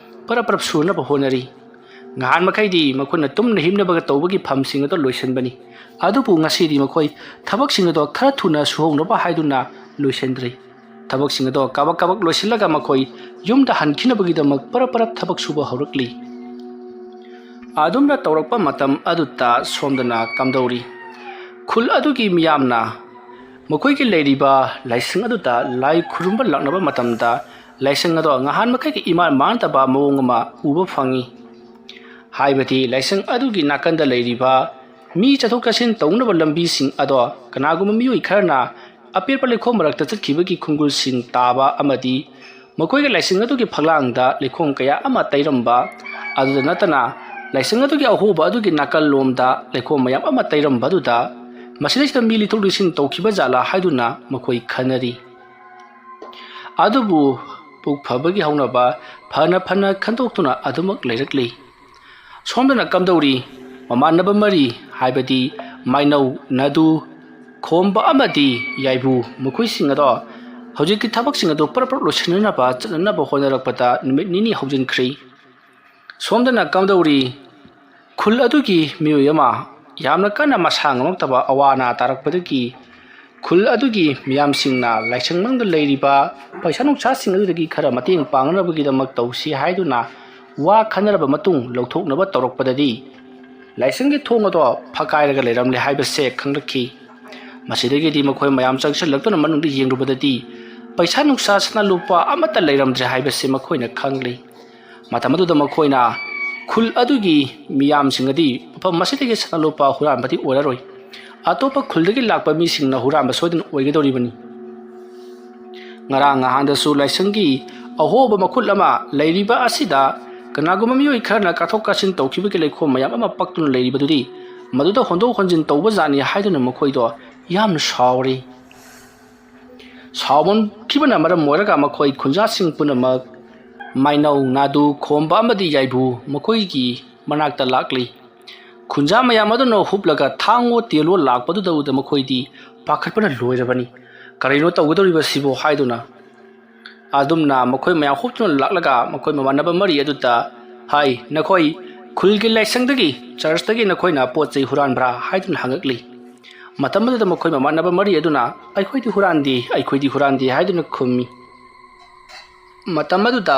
ꯄꯔꯞ ꯄꯔꯞ ꯁꯨꯅꯕ ꯍꯣꯠꯅꯔꯤ꯫ ꯉꯍꯥꯟ ꯃꯈꯩꯗꯤ ꯃꯈꯣꯏꯅ ꯇꯨꯝꯅ ꯍꯤꯞꯅꯕꯒ ꯇꯧꯕꯒꯤ ꯐꯝꯁꯤꯡ ꯑꯗꯣ ꯂꯣꯏꯁꯤꯟꯕꯅꯤ꯫ ꯑꯗꯨꯕꯨ ꯉꯁꯤꯗꯤ ꯃꯈꯣꯏ ꯊꯕꯛꯁꯤꯡ ꯑꯗꯣ ꯈꯔ ꯊꯨꯅ ꯁꯨꯍꯧꯅꯕ ꯍꯥꯏꯗꯨꯅ ꯂꯣꯏꯁꯤꯟꯗ꯭ꯔꯤ꯫ ꯊꯕꯛꯁꯤꯡ ꯑꯗꯣ ꯀꯥꯕꯛ ꯀꯥꯕꯛ ꯂꯣꯏꯁꯤꯜꯂꯒ ꯃꯈꯣꯏ ꯌꯨꯝꯗ ꯍꯟꯈꯤꯅꯕꯒꯤꯗꯃꯛ ꯄꯔꯞ ꯄꯔꯞ ꯊꯕꯛ ꯁꯨꯕ ꯍꯧꯔꯛꯂꯤ꯫ ꯑꯗꯨꯝꯅ ꯇꯧꯔꯛꯄ ꯃꯇꯝ ꯑꯗꯨꯗ ꯁꯣꯝꯗꯅ ꯀꯝꯗꯧꯔꯤ? ꯈꯨꯜ ꯑꯗꯨꯒꯤ ꯃꯤꯌꯥꯝꯅ ꯃꯈꯣꯏꯒꯤ ꯂꯩꯔꯤꯕ ꯂꯥꯏꯁꯪ ꯑꯗꯨꯗ ꯂꯥꯏ ꯈꯨꯔꯨꯝꯕ ꯂꯥꯛꯅꯕ ꯃꯇꯝꯗ ꯂꯥꯏꯁꯪ ꯑꯗꯣ ꯉꯍꯥꯟ ꯃꯈꯩꯒ ꯏꯃꯥꯟ ꯃꯥꯟꯅꯗꯕ ꯃꯑꯣꯡ ꯑꯃ ꯎꯕ ꯐꯪꯉꯤ꯫ ꯍꯥꯏꯕꯗꯤ ꯂꯥꯏꯁꯪ ꯑꯗꯨꯒꯤ ꯅꯥꯀꯟꯗ ꯂꯩꯔꯤꯕ ꯃꯤ ꯆꯠꯊꯣꯛ ꯆꯠꯁꯤꯟ ꯇꯧꯅꯕ ꯂꯝꯕꯤꯁꯤꯡ ꯑꯗꯣ ꯀꯅꯥꯒꯨꯝꯕ ꯃꯤꯑꯣꯏ ꯈꯔꯅ ꯑꯄꯦꯠꯄ ꯂꯩꯈꯣꯝ ꯃꯔꯛꯇ ꯆꯠꯈꯤꯕꯒꯤ ꯈꯣꯡꯒꯨꯜꯁꯤꯡ ꯇꯥꯕ ꯑꯃꯗꯤ ꯃꯈꯣꯏꯒꯤ ꯂꯥꯏꯁꯪ ꯑꯗꯨꯒꯤ ꯐꯛꯂꯥꯡꯗ ꯂꯩꯈꯣꯝ ꯀꯌꯥ ꯑꯃ ꯇꯩꯔꯝꯕ, ꯑꯗꯨꯗ ꯅꯠꯇꯅ ꯂꯥꯏꯁꯪ ꯑꯗꯨꯒꯤ ꯑꯍꯣꯕ ꯑꯗꯨꯒꯤ ꯅꯥꯀꯜꯂꯣꯝꯗ ꯂꯩꯈꯣꯝ ꯃꯌꯥꯝ ꯑꯃ ꯇꯩꯔꯝꯕ ꯑꯗꯨꯗ ꯃꯁꯤꯗꯩꯁꯤꯗ ꯃꯤ ꯂꯤꯊꯣꯛ ꯂꯤꯁꯤꯟ ꯇꯧꯈꯤꯕ ꯖꯥꯠꯂꯥ ꯍꯥꯏꯗꯨꯅ ꯃꯈꯣꯏ ꯈꯟꯅꯔꯤ꯫ ꯑꯗꯨꯕꯨ ꯄꯨꯛ ꯐꯕꯒꯤ ꯍꯧꯅꯕ ꯐꯅ ꯐꯅ ꯈꯟꯗꯣꯛꯇꯨꯅ ꯑꯗꯨꯃꯛ ꯂꯩꯔꯛꯂꯤ꯫ ꯁꯣꯝꯗꯅ ꯀꯝꯗꯧꯔꯤ? ꯃꯃꯥꯟꯅꯕ ꯃꯔꯤ, ꯍꯥꯏꯕꯗꯤ ꯃꯥꯏꯅꯧ, ꯅꯥꯗꯨ, ꯈꯣꯝꯕ ꯑꯃꯗꯤ ꯌꯥꯏꯕꯨ, ꯃꯈꯣꯏꯁꯤꯡ ꯑꯗꯣ ꯍꯧꯖꯤꯛꯀꯤ ꯊꯕꯛꯁꯤꯡ ꯑꯗꯨ ꯄꯔꯞ ꯄꯔꯞ ꯂꯣꯏꯁꯤꯟꯅꯅꯕ ꯆꯠꯅꯅꯕ ꯍꯣꯠꯅꯔꯛꯄꯗ ꯅꯨꯃꯤꯠ ꯅꯤꯅꯤ ꯍꯧꯖꯤꯟꯈ꯭ꯔꯤ꯫ ꯁꯣꯝꯗꯅ ꯀꯝꯗꯧꯔꯤ? ꯈꯨꯜ ꯑꯗꯨꯒꯤ ꯃꯤꯑꯣꯏ ꯑꯃ ꯌꯥꯝꯅ ꯀꯟꯅ ꯃꯁꯥ ꯉꯝꯃꯛꯇꯕ ꯑꯋꯥ ꯑꯅꯥ ꯇꯥꯔꯛꯄꯗꯒꯤ ꯈꯨꯜ ꯑꯗꯨꯒꯤ ꯃꯤꯌꯥꯝꯁꯤꯡꯅ ꯂꯥꯏꯁꯪ ꯃꯅꯨꯡꯗ ꯂꯩꯔꯤꯕ ꯄꯩꯁꯥ ꯅꯨꯡꯁꯥꯁꯤꯡ ꯑꯗꯨꯗꯒꯤ ꯈꯔ ꯃꯇꯦꯡ ꯄꯥꯡꯅꯕꯒꯤꯗꯃꯛ ꯇꯧꯁꯤ ꯍꯥꯏꯗꯨꯅ ꯋꯥ ꯈꯟꯅꯔꯕ ꯃꯇꯨꯡ ꯂꯧꯊꯣꯛꯅꯕ ꯇꯧꯔꯛꯄꯗꯗꯤ ꯂꯥꯏꯁꯪꯒꯤ ꯊꯣꯡ ꯑꯗꯣ ꯐꯛꯀꯥꯏꯔꯒ ꯂꯩꯔꯝꯂꯦ ꯍꯥꯏꯕꯁꯦ ꯈꯪꯂꯛꯈꯤ꯫ ꯃꯁꯤꯗꯒꯤꯗꯤ ꯃꯈꯣꯏ ꯃꯌꯥꯝ ꯆꯪꯁꯤꯜꯂꯛꯇꯨꯅ ꯃꯅꯨꯡꯗ ꯌꯦꯡꯂꯨꯕꯗꯗꯤ ꯄꯩꯁꯥ ꯅꯨꯡꯁꯥ ꯁꯅꯥ ꯂꯨꯄꯥ ꯑꯃꯠꯇ ꯂꯩꯔꯝꯗ꯭ꯔꯦ ꯍꯥꯏꯕꯁꯤ ꯃꯈꯣꯏꯅ ꯈꯪꯂꯤ꯫ ꯃꯇꯝ ꯑꯗꯨꯗ ꯃꯈꯣꯏꯅ ꯈꯨꯜ ꯑꯗꯨꯒꯤ ꯃꯤꯌꯥꯝꯁꯤꯡ ꯑꯗꯤ ꯃꯐꯝ ꯑꯁꯤꯗꯒꯤ ꯁꯅꯥ ꯂꯨꯄꯥ ꯍꯨꯔꯥꯟꯕꯗꯤ ꯑꯣꯏꯔꯔꯣꯏ, ꯑꯇꯣꯞꯄ ꯈꯨꯜꯗꯒꯤ ꯂꯥꯛꯄ ꯃꯤꯁꯤꯡꯅ ꯍꯨꯔꯥꯟꯕ ꯁꯣꯏꯗꯅ ꯑꯣꯏꯒꯗꯧꯔꯤꯕꯅꯤ꯫ ꯉꯔꯥꯡ ꯅꯍꯥꯟꯗꯁꯨ ꯂꯥꯏꯁꯪꯒꯤ ꯑꯍꯣꯕ ꯃꯈꯨꯜ ꯑꯃ ꯂꯩꯔꯤꯕ ꯑꯁꯤꯗ ꯀꯅꯥꯒꯨꯝꯕ ꯃꯤꯑꯣꯏ ꯈꯔꯅ ꯀꯥꯊꯣꯛ ꯀꯥꯁꯤꯟ ꯇꯧꯈꯤꯕꯒꯤ ꯂꯩꯈꯣꯝ ꯃꯌꯥꯝ ꯑꯃ ꯄꯛꯇꯨꯅ ꯂꯩꯔꯤꯕꯗꯨꯗꯤ ꯃꯗꯨꯗ ꯍꯣꯟꯗꯣꯛ ꯍꯣꯟꯖꯤꯟ ꯇꯧꯕ ꯖꯥꯠꯅꯤ ꯍꯥꯏꯗꯨꯅ ꯃꯈꯣꯏꯗꯣ ꯌꯥꯝꯅ ꯁꯥꯎꯔꯤ꯫ ꯁꯥꯎꯃꯟꯈꯤꯕꯅ ꯃꯔꯝ ꯑꯣꯏꯔꯒ ꯃꯈꯣꯏ ꯈꯨꯟꯖꯥꯁꯤꯡ ꯄꯨꯝꯅꯃꯛ ꯃꯥꯏꯅꯧ, ꯅꯥꯗꯨ, ꯈꯣꯝꯕ ꯑꯃꯗꯤ ꯌꯥꯏꯕꯨ ꯃꯈꯣꯏꯒꯤ ꯃꯅꯥꯛꯇ ꯂꯥꯛꯂꯤ꯫ ꯈꯨꯟꯖꯥ ꯃꯌꯥꯝ ꯑꯗꯨꯅ ꯍꯨꯞꯂꯒ ꯊꯥꯡꯉꯣ ꯇꯦꯜꯂꯣ ꯂꯥꯛꯄꯗꯨꯗ ꯎꯗ ꯃꯈꯣꯏꯗꯤ ꯄꯥꯈꯠꯄꯅ ꯂꯣꯏꯔꯕꯅꯤ꯫ "ꯀꯔꯤꯅꯣ ꯇꯧꯒꯗꯧꯔꯤꯕꯁꯤꯕꯨ?" ꯍꯥꯏꯗꯨꯅ꯫ ꯑꯗꯨꯝꯅ ꯃꯈꯣꯏ ꯃꯌꯥꯝ ꯍꯨꯞꯇꯨꯅ ꯂꯥꯛꯂꯒ ꯃꯈꯣꯏ ꯃꯃꯥꯟꯅꯕ ꯃꯔꯤ ꯑꯗꯨꯗ ꯍꯥꯏ, "ꯅꯈꯣꯏ ꯈꯨꯜꯒꯤ ꯂꯥꯏꯁꯪꯗꯒꯤ, ꯆꯔꯆꯇꯒꯤ ꯅꯈꯣꯏꯅ ꯄꯣꯠ ꯆꯩ ꯍꯨꯔꯥꯟꯕ꯭ꯔꯥ?" ꯍꯥꯏꯗꯨꯅ ꯍꯪꯉꯛꯂꯤ꯫ ꯃꯇꯝ ꯑꯗꯨꯗ ꯃꯈꯣꯏ ꯃꯃꯥꯟꯅꯕ ꯃꯔꯤ ꯑꯗꯨꯅ, "ꯑꯩꯈꯣꯏꯗꯤ ꯍꯨꯔꯥꯟꯗꯦ, ꯑꯩꯈꯣꯏꯗꯤ ꯍꯨꯔꯥꯟꯗꯦ" ꯍꯥꯏꯗꯨꯅ ꯈꯨꯝꯃꯤ꯫ ꯃꯇꯝ ꯑꯗꯨꯗ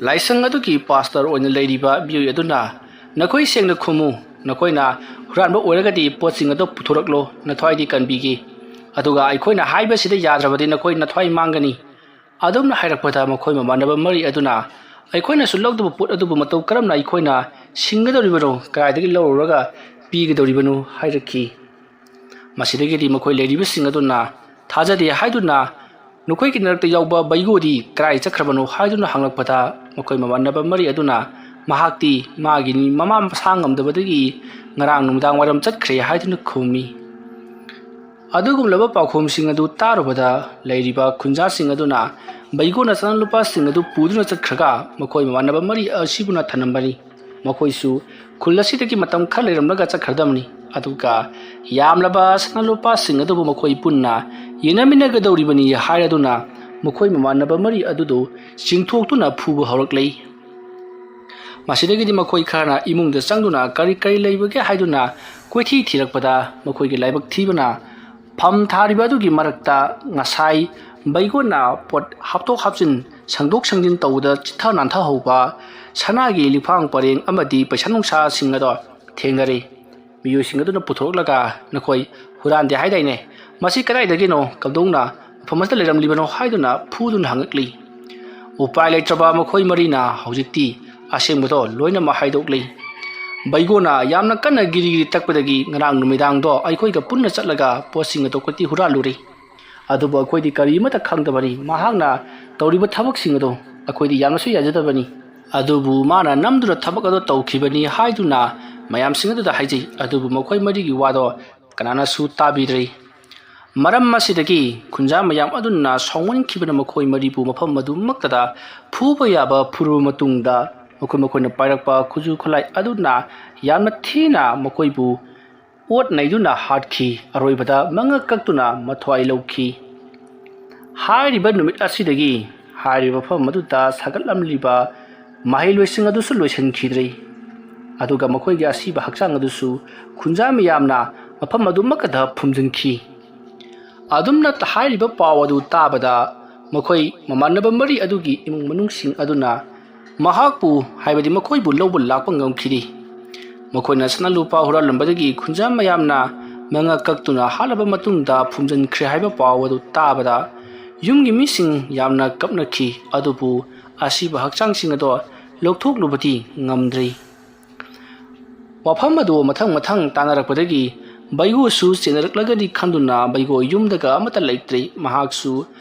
ꯂꯥꯏꯁꯪ ꯑꯗꯨꯒꯤ ꯄꯥꯁꯇꯔ ꯑꯣꯏꯅ ꯂꯩꯔꯤꯕ ꯃꯤꯑꯣꯏ ꯑꯗꯨꯅ, "ꯅꯈꯣꯏ ꯁꯦꯡꯅ ꯈꯨꯝꯃꯨ, ꯅꯈꯣꯏꯅ ꯍꯨꯔꯥꯟꯕ ꯑꯣꯏꯔꯒꯗꯤ ꯄꯣꯠꯁꯤꯡ ꯑꯗꯨ ꯄꯨꯊꯣꯔꯛꯂꯣ, ꯅꯊ꯭ꯋꯥꯏꯗꯤ ꯀꯟꯕꯤꯒꯦ꯫ ꯑꯗꯨꯒ ꯑꯩꯈꯣꯏꯅ ꯍꯥꯏꯕꯁꯤꯗ ꯌꯥꯗ꯭ꯔꯕꯗꯤ ꯅꯈꯣꯏ ꯅꯊ꯭ꯋꯥꯏ ꯃꯥꯡꯒꯅꯤ"꯫ ꯑꯗꯨꯝꯅ ꯍꯥꯏꯔꯛꯄꯗ ꯃꯈꯣꯏ ꯃꯃꯥꯟꯅꯕ ꯃꯔꯤ ꯑꯗꯨꯅ, "ꯑꯩꯈꯣꯏꯅꯁꯨ ꯂꯧꯗꯕ ꯄꯣꯠ ꯑꯗꯨꯕꯨ ꯃꯇꯧ ꯀꯔꯝꯅ ꯑꯩꯈꯣꯏꯅ ꯁꯤꯡꯒꯗꯧꯔꯤꯕꯅꯣ? ꯀꯗꯥꯏꯗꯒꯤ ꯂꯧꯔꯨꯔꯒ ꯄꯤꯒꯗꯧꯔꯤꯕꯅꯣ?" ꯍꯥꯏꯔꯛꯈꯤ꯫ ꯃꯁꯤꯗꯒꯤꯗꯤ ꯃꯈꯣꯏ ꯂꯩꯔꯤꯕꯁꯤꯡ ꯑꯗꯨꯅ ꯊꯥꯖꯗꯦ ꯍꯥꯏꯗꯨꯅ, "ꯅꯈꯣꯏꯒꯤ ꯅꯔꯛꯇ ꯌꯥꯎꯕ ꯕꯩꯒꯣꯗꯤ ꯀꯗꯥꯏ ꯆꯠꯈ꯭ꯔꯕꯅꯣ?" ꯍꯥꯏꯗꯨꯅ ꯍꯪꯂꯛꯄꯗ, ꯃꯈꯣꯏ ꯃꯃꯥꯟꯅꯕ ꯃꯔꯤ ꯑꯗꯨꯅ, "ꯃꯍꯥꯛꯇꯤ ꯃꯥꯒꯤ ꯃꯃꯥ ꯃꯁꯥ ꯉꯝꯗꯕꯗꯒꯤ ꯉꯔꯥꯡ ꯅꯨꯃꯤꯗꯥꯡ ꯋꯥꯏꯔꯝ ꯆꯠꯈ꯭ꯔꯦ" ꯍꯥꯏꯗꯨꯅ ꯈꯨꯝꯃꯤ꯫ ꯑꯗꯨꯒꯨꯝꯂꯕ ꯄꯥꯎꯈꯨꯝꯁꯤꯡ ꯑꯗꯨ ꯇꯥꯔꯨꯕꯗ, ꯂꯩꯔꯤꯕ ꯈꯨꯟꯖꯥꯁꯤꯡ ꯑꯗꯨꯅ ꯕꯩꯒꯣꯅ ꯁꯅꯥ ꯂꯨꯄꯥꯁꯤꯡ ꯑꯗꯨ ꯄꯨꯗꯨꯅ ꯆꯠꯈ꯭ꯔꯒ, ꯃꯈꯣꯏ ꯃꯃꯥꯟꯅꯕ ꯃꯔꯤ ꯑꯁꯤꯕꯨꯅ ꯊꯅꯝꯕꯅꯤ꯫ ꯃꯈꯣꯏꯁꯨ ꯈꯨꯜ ꯑꯁꯤꯗꯒꯤ ꯃꯇꯝ ꯈꯔ ꯂꯩꯔꯝꯂꯒ ꯆꯠꯈ꯭ꯔꯗꯕꯅꯤ꯫ ꯑꯗꯨꯒ ꯌꯥꯝꯂꯕ ꯁꯅꯥ ꯂꯨꯄꯥꯁꯤꯡ ꯑꯗꯨꯕꯨ ꯃꯈꯣꯏ ꯄꯨꯟꯅ ꯌꯦꯟꯅꯃꯤꯟꯅꯒꯗꯧꯔꯤꯕꯅꯤ ꯍꯥꯏꯔꯗꯨꯅ, ꯃꯈꯣꯏ ꯃꯃꯥꯟꯅꯕ ꯃꯔꯤ ꯑꯗꯨꯗꯨ ꯆꯤꯡꯊꯣꯛꯇꯨꯅ ꯐꯨꯕ ꯍꯧꯔꯛꯂꯦ꯫ ꯃꯁꯤꯗꯒꯤꯗꯤ ꯃꯈꯣꯏ ꯈꯔꯅ ꯏꯃꯨꯡꯗ ꯆꯪꯗꯨꯅ ꯀꯔꯤ ꯀꯔꯤ ꯂꯩꯕꯒꯦ ꯍꯥꯏꯗꯨꯅ ꯀꯣꯏꯊꯤ ꯊꯤꯔꯛꯄꯗ, ꯃꯈꯣꯏꯒꯤ ꯂꯥꯏꯕꯛ ꯊꯤꯕꯅ ꯐꯝ ꯊꯥꯔꯤꯕ ꯑꯗꯨꯒꯤ ꯃꯔꯛꯇ ꯉꯁꯥꯏ ꯕꯩꯒꯣꯟꯅ ꯄꯣꯠ ꯍꯥꯞꯇꯣꯛ ꯍꯥꯞꯆꯤꯟ, ꯁꯪꯗꯣꯛ ꯁꯪꯖꯤꯟ ꯇꯧꯕꯗ ꯆꯤꯠꯊ ꯅꯥꯟꯊꯍꯧꯕ ꯁꯅꯥꯒꯤ ꯂꯤꯛꯐꯥꯡ ꯄꯔꯦꯡ ꯑꯃꯗꯤ ꯄꯩꯁꯥ ꯅꯨꯡꯁꯥꯁꯤꯡ ꯑꯗꯣ ꯊꯦꯡꯅꯔꯦ꯫ ꯃꯤꯑꯣꯏꯁꯤꯡ ꯑꯗꯨꯅ ꯄꯨꯊꯣꯔꯛꯂꯒ, "ꯅꯈꯣꯏ ꯍꯨꯔꯥꯟꯗꯦ ꯍꯥꯏꯗꯥꯏꯅꯦ? ꯃꯁꯤ ꯀꯗꯥꯏꯗꯒꯤꯅꯣ? ꯀꯝꯗꯧꯅ ꯃꯐꯝ ꯑꯁꯤꯗ ꯂꯩꯔꯝꯂꯤꯕꯅꯣ?" ꯍꯥꯏꯗꯨꯅ ꯐꯨꯗꯨꯅ ꯍꯪꯉꯛꯂꯤ꯫ ꯎꯄꯥꯏ ꯂꯩꯇ꯭ꯔꯕ ꯃꯈꯣꯏ ꯃꯔꯤꯅ ꯍꯧꯖꯤꯛꯇꯤ ꯑꯁꯦꯡꯕꯗꯣ ꯂꯣꯏꯅꯃꯛ ꯍꯥꯏꯗꯣꯛꯂꯤ꯫ ꯕꯩꯒꯣꯅ ꯌꯥꯝꯅ ꯀꯟꯅ ꯒꯤꯔꯤ ꯒꯤꯔꯤ ꯇꯛꯄꯗꯒꯤ ꯉꯔꯥꯡ ꯅꯨꯃꯤꯗꯥꯡꯗꯣ ꯑꯩꯈꯣꯏꯒ ꯄꯨꯟꯅ ꯆꯠꯂꯒ ꯄꯣꯠꯁꯤꯡ ꯑꯗꯣ ꯀꯣꯏꯊꯤ ꯍꯨꯔꯥꯜꯂꯨꯔꯦ꯫ ꯑꯗꯨꯕꯨ ꯑꯩꯈꯣꯏꯗꯤ ꯀꯔꯤꯃꯠꯇ ꯈꯪꯗꯕꯅꯤ꯫ ꯃꯍꯥꯛꯅ ꯇꯧꯔꯤꯕ ꯊꯕꯛꯁꯤꯡ ꯑꯗꯣ ꯑꯩꯈꯣꯏꯗꯤ ꯌꯥꯝꯅꯁꯨ ꯌꯥꯖꯗꯕꯅꯤ꯫ ꯑꯗꯨꯕꯨ ꯃꯥꯅ ꯅꯝꯗꯨꯅ ꯊꯕꯛ ꯑꯗꯣ ꯇꯧꯈꯤꯕꯅꯤ ꯍꯥꯏꯗꯨꯅ ꯃꯌꯥꯝꯁꯤꯡ ꯑꯗꯨꯗ ꯍꯥꯏꯖꯩ꯫ ꯑꯗꯨꯕꯨ ꯃꯈꯣꯏ ꯃꯔꯤꯒꯤ ꯋꯥꯗꯣ ꯀꯅꯥꯅꯁꯨ ꯇꯥꯕꯤꯗ꯭ꯔꯦ꯫ ꯃꯔꯝ ꯑꯁꯤꯗꯒꯤ ꯈꯨꯟꯖꯥ ꯃꯌꯥꯝ ꯑꯗꯨꯅ ꯁꯥꯎꯃꯟꯈꯤꯕꯅ ꯃꯈꯣꯏ ꯃꯔꯤꯕꯨ ꯃꯐꯝ ꯑꯗꯨꯃꯛꯇꯗ ꯐꯨꯕ ꯌꯥꯕ ꯐꯨꯔꯕ ꯃꯇꯨꯡꯗ, ꯃꯈꯣꯏ ꯃꯈꯣꯏꯅ ꯄꯥꯏꯔꯛꯄ ꯈꯨꯠꯁꯨ ꯈꯨꯠꯂꯥꯏ ꯑꯗꯨꯅ ꯌꯥꯝꯅ ꯊꯤꯅ ꯃꯈꯣꯏꯕꯨ ꯑꯣꯠ ꯅꯩꯗꯨꯅ ꯍꯥꯠꯈꯤ꯫ ꯑꯔꯣꯏꯕꯗ ꯃꯉꯛ ꯀꯛꯇꯨꯅ ꯃꯊ꯭ꯋꯥꯏ ꯂꯧꯈꯤ꯫ ꯍꯥꯏꯔꯤꯕ ꯅꯨꯃꯤꯠ ꯑꯁꯤꯗꯒꯤ ꯍꯥꯏꯔꯤꯕ ꯃꯐꯝ ꯑꯗꯨꯗ ꯁꯥꯒꯠꯂꯝꯂꯤꯕ ꯃꯍꯩꯂꯣꯏꯁꯤꯡ ꯑꯗꯨꯁꯨ ꯂꯣꯏꯁꯤꯟꯈꯤꯗ꯭ꯔꯦ꯫ ꯑꯗꯨꯒ ꯃꯈꯣꯏꯒꯤ ꯑꯁꯤꯕ ꯍꯛꯆꯥꯡ ꯑꯗꯨꯁꯨ ꯈꯨꯟꯖꯥ ꯃꯤꯌꯥꯝꯅ ꯃꯐꯝ ꯑꯗꯨꯃꯛꯀꯗ ꯐꯨꯝꯖꯤꯟꯈꯤ꯫ ꯑꯗꯨꯝꯅ ꯍꯥꯏꯔꯤꯕ ꯄꯥꯎ ꯑꯗꯨ ꯇꯥꯕꯗ ꯃꯈꯣꯏ ꯃꯃꯥꯟꯅꯕ ꯃꯔꯤ ꯑꯗꯨꯒꯤ ꯏꯃꯨꯡ ꯃꯅꯨꯡꯁꯤꯡ ꯑꯗꯨꯅ ꯃꯍꯥꯛꯄꯨ, ꯍꯥꯏꯕꯗꯤ ꯃꯈꯣꯏꯕꯨ ꯂꯧꯕ ꯂꯥꯛꯄ ꯉꯝꯈꯤꯗꯦ꯫ ꯃꯈꯣꯏꯅ ꯁꯅꯥ ꯂꯨꯄꯥ ꯍꯨꯔꯥꯜꯂꯝꯕꯗꯒꯤ ꯈꯨꯟꯖꯥ ꯃꯌꯥꯝꯅ ꯃꯉꯛ ꯀꯛꯇꯨꯅ ꯍꯥꯠꯂꯕ ꯃꯇꯨꯡꯗ ꯐꯨꯝꯖꯤꯟꯈ꯭ꯔꯦ ꯍꯥꯏꯕ ꯄꯥꯎ ꯑꯗꯨ ꯇꯥꯕꯗ ꯌꯨꯝꯒꯤ ꯃꯤꯁꯤꯡ ꯌꯥꯝꯅ ꯀꯞꯅꯈꯤ꯫ ꯑꯗꯨꯕꯨ ꯑꯁꯤꯕ ꯍꯛꯆꯥꯡꯁꯤꯡ ꯑꯗꯣ ꯂꯧꯊꯣꯛꯂꯨꯕꯗꯤ ꯉꯝꯗ꯭ꯔꯤ꯫ ꯋꯥꯐꯝ ꯑꯗꯨ ꯃꯊꯪ ꯃꯊꯪ ꯇꯥꯅꯔꯛꯄꯗꯒꯤ ꯕꯩꯒꯣꯁꯨ ꯆꯦꯟꯅꯔꯛꯂꯒꯗꯤ ꯈꯟꯗꯨꯅ ꯕꯩꯒꯣ ꯌꯨꯝꯗꯒ ꯑꯃꯠꯇ ꯂꯩꯇ꯭ꯔꯦ꯫ ꯃꯍꯥꯛꯁꯨ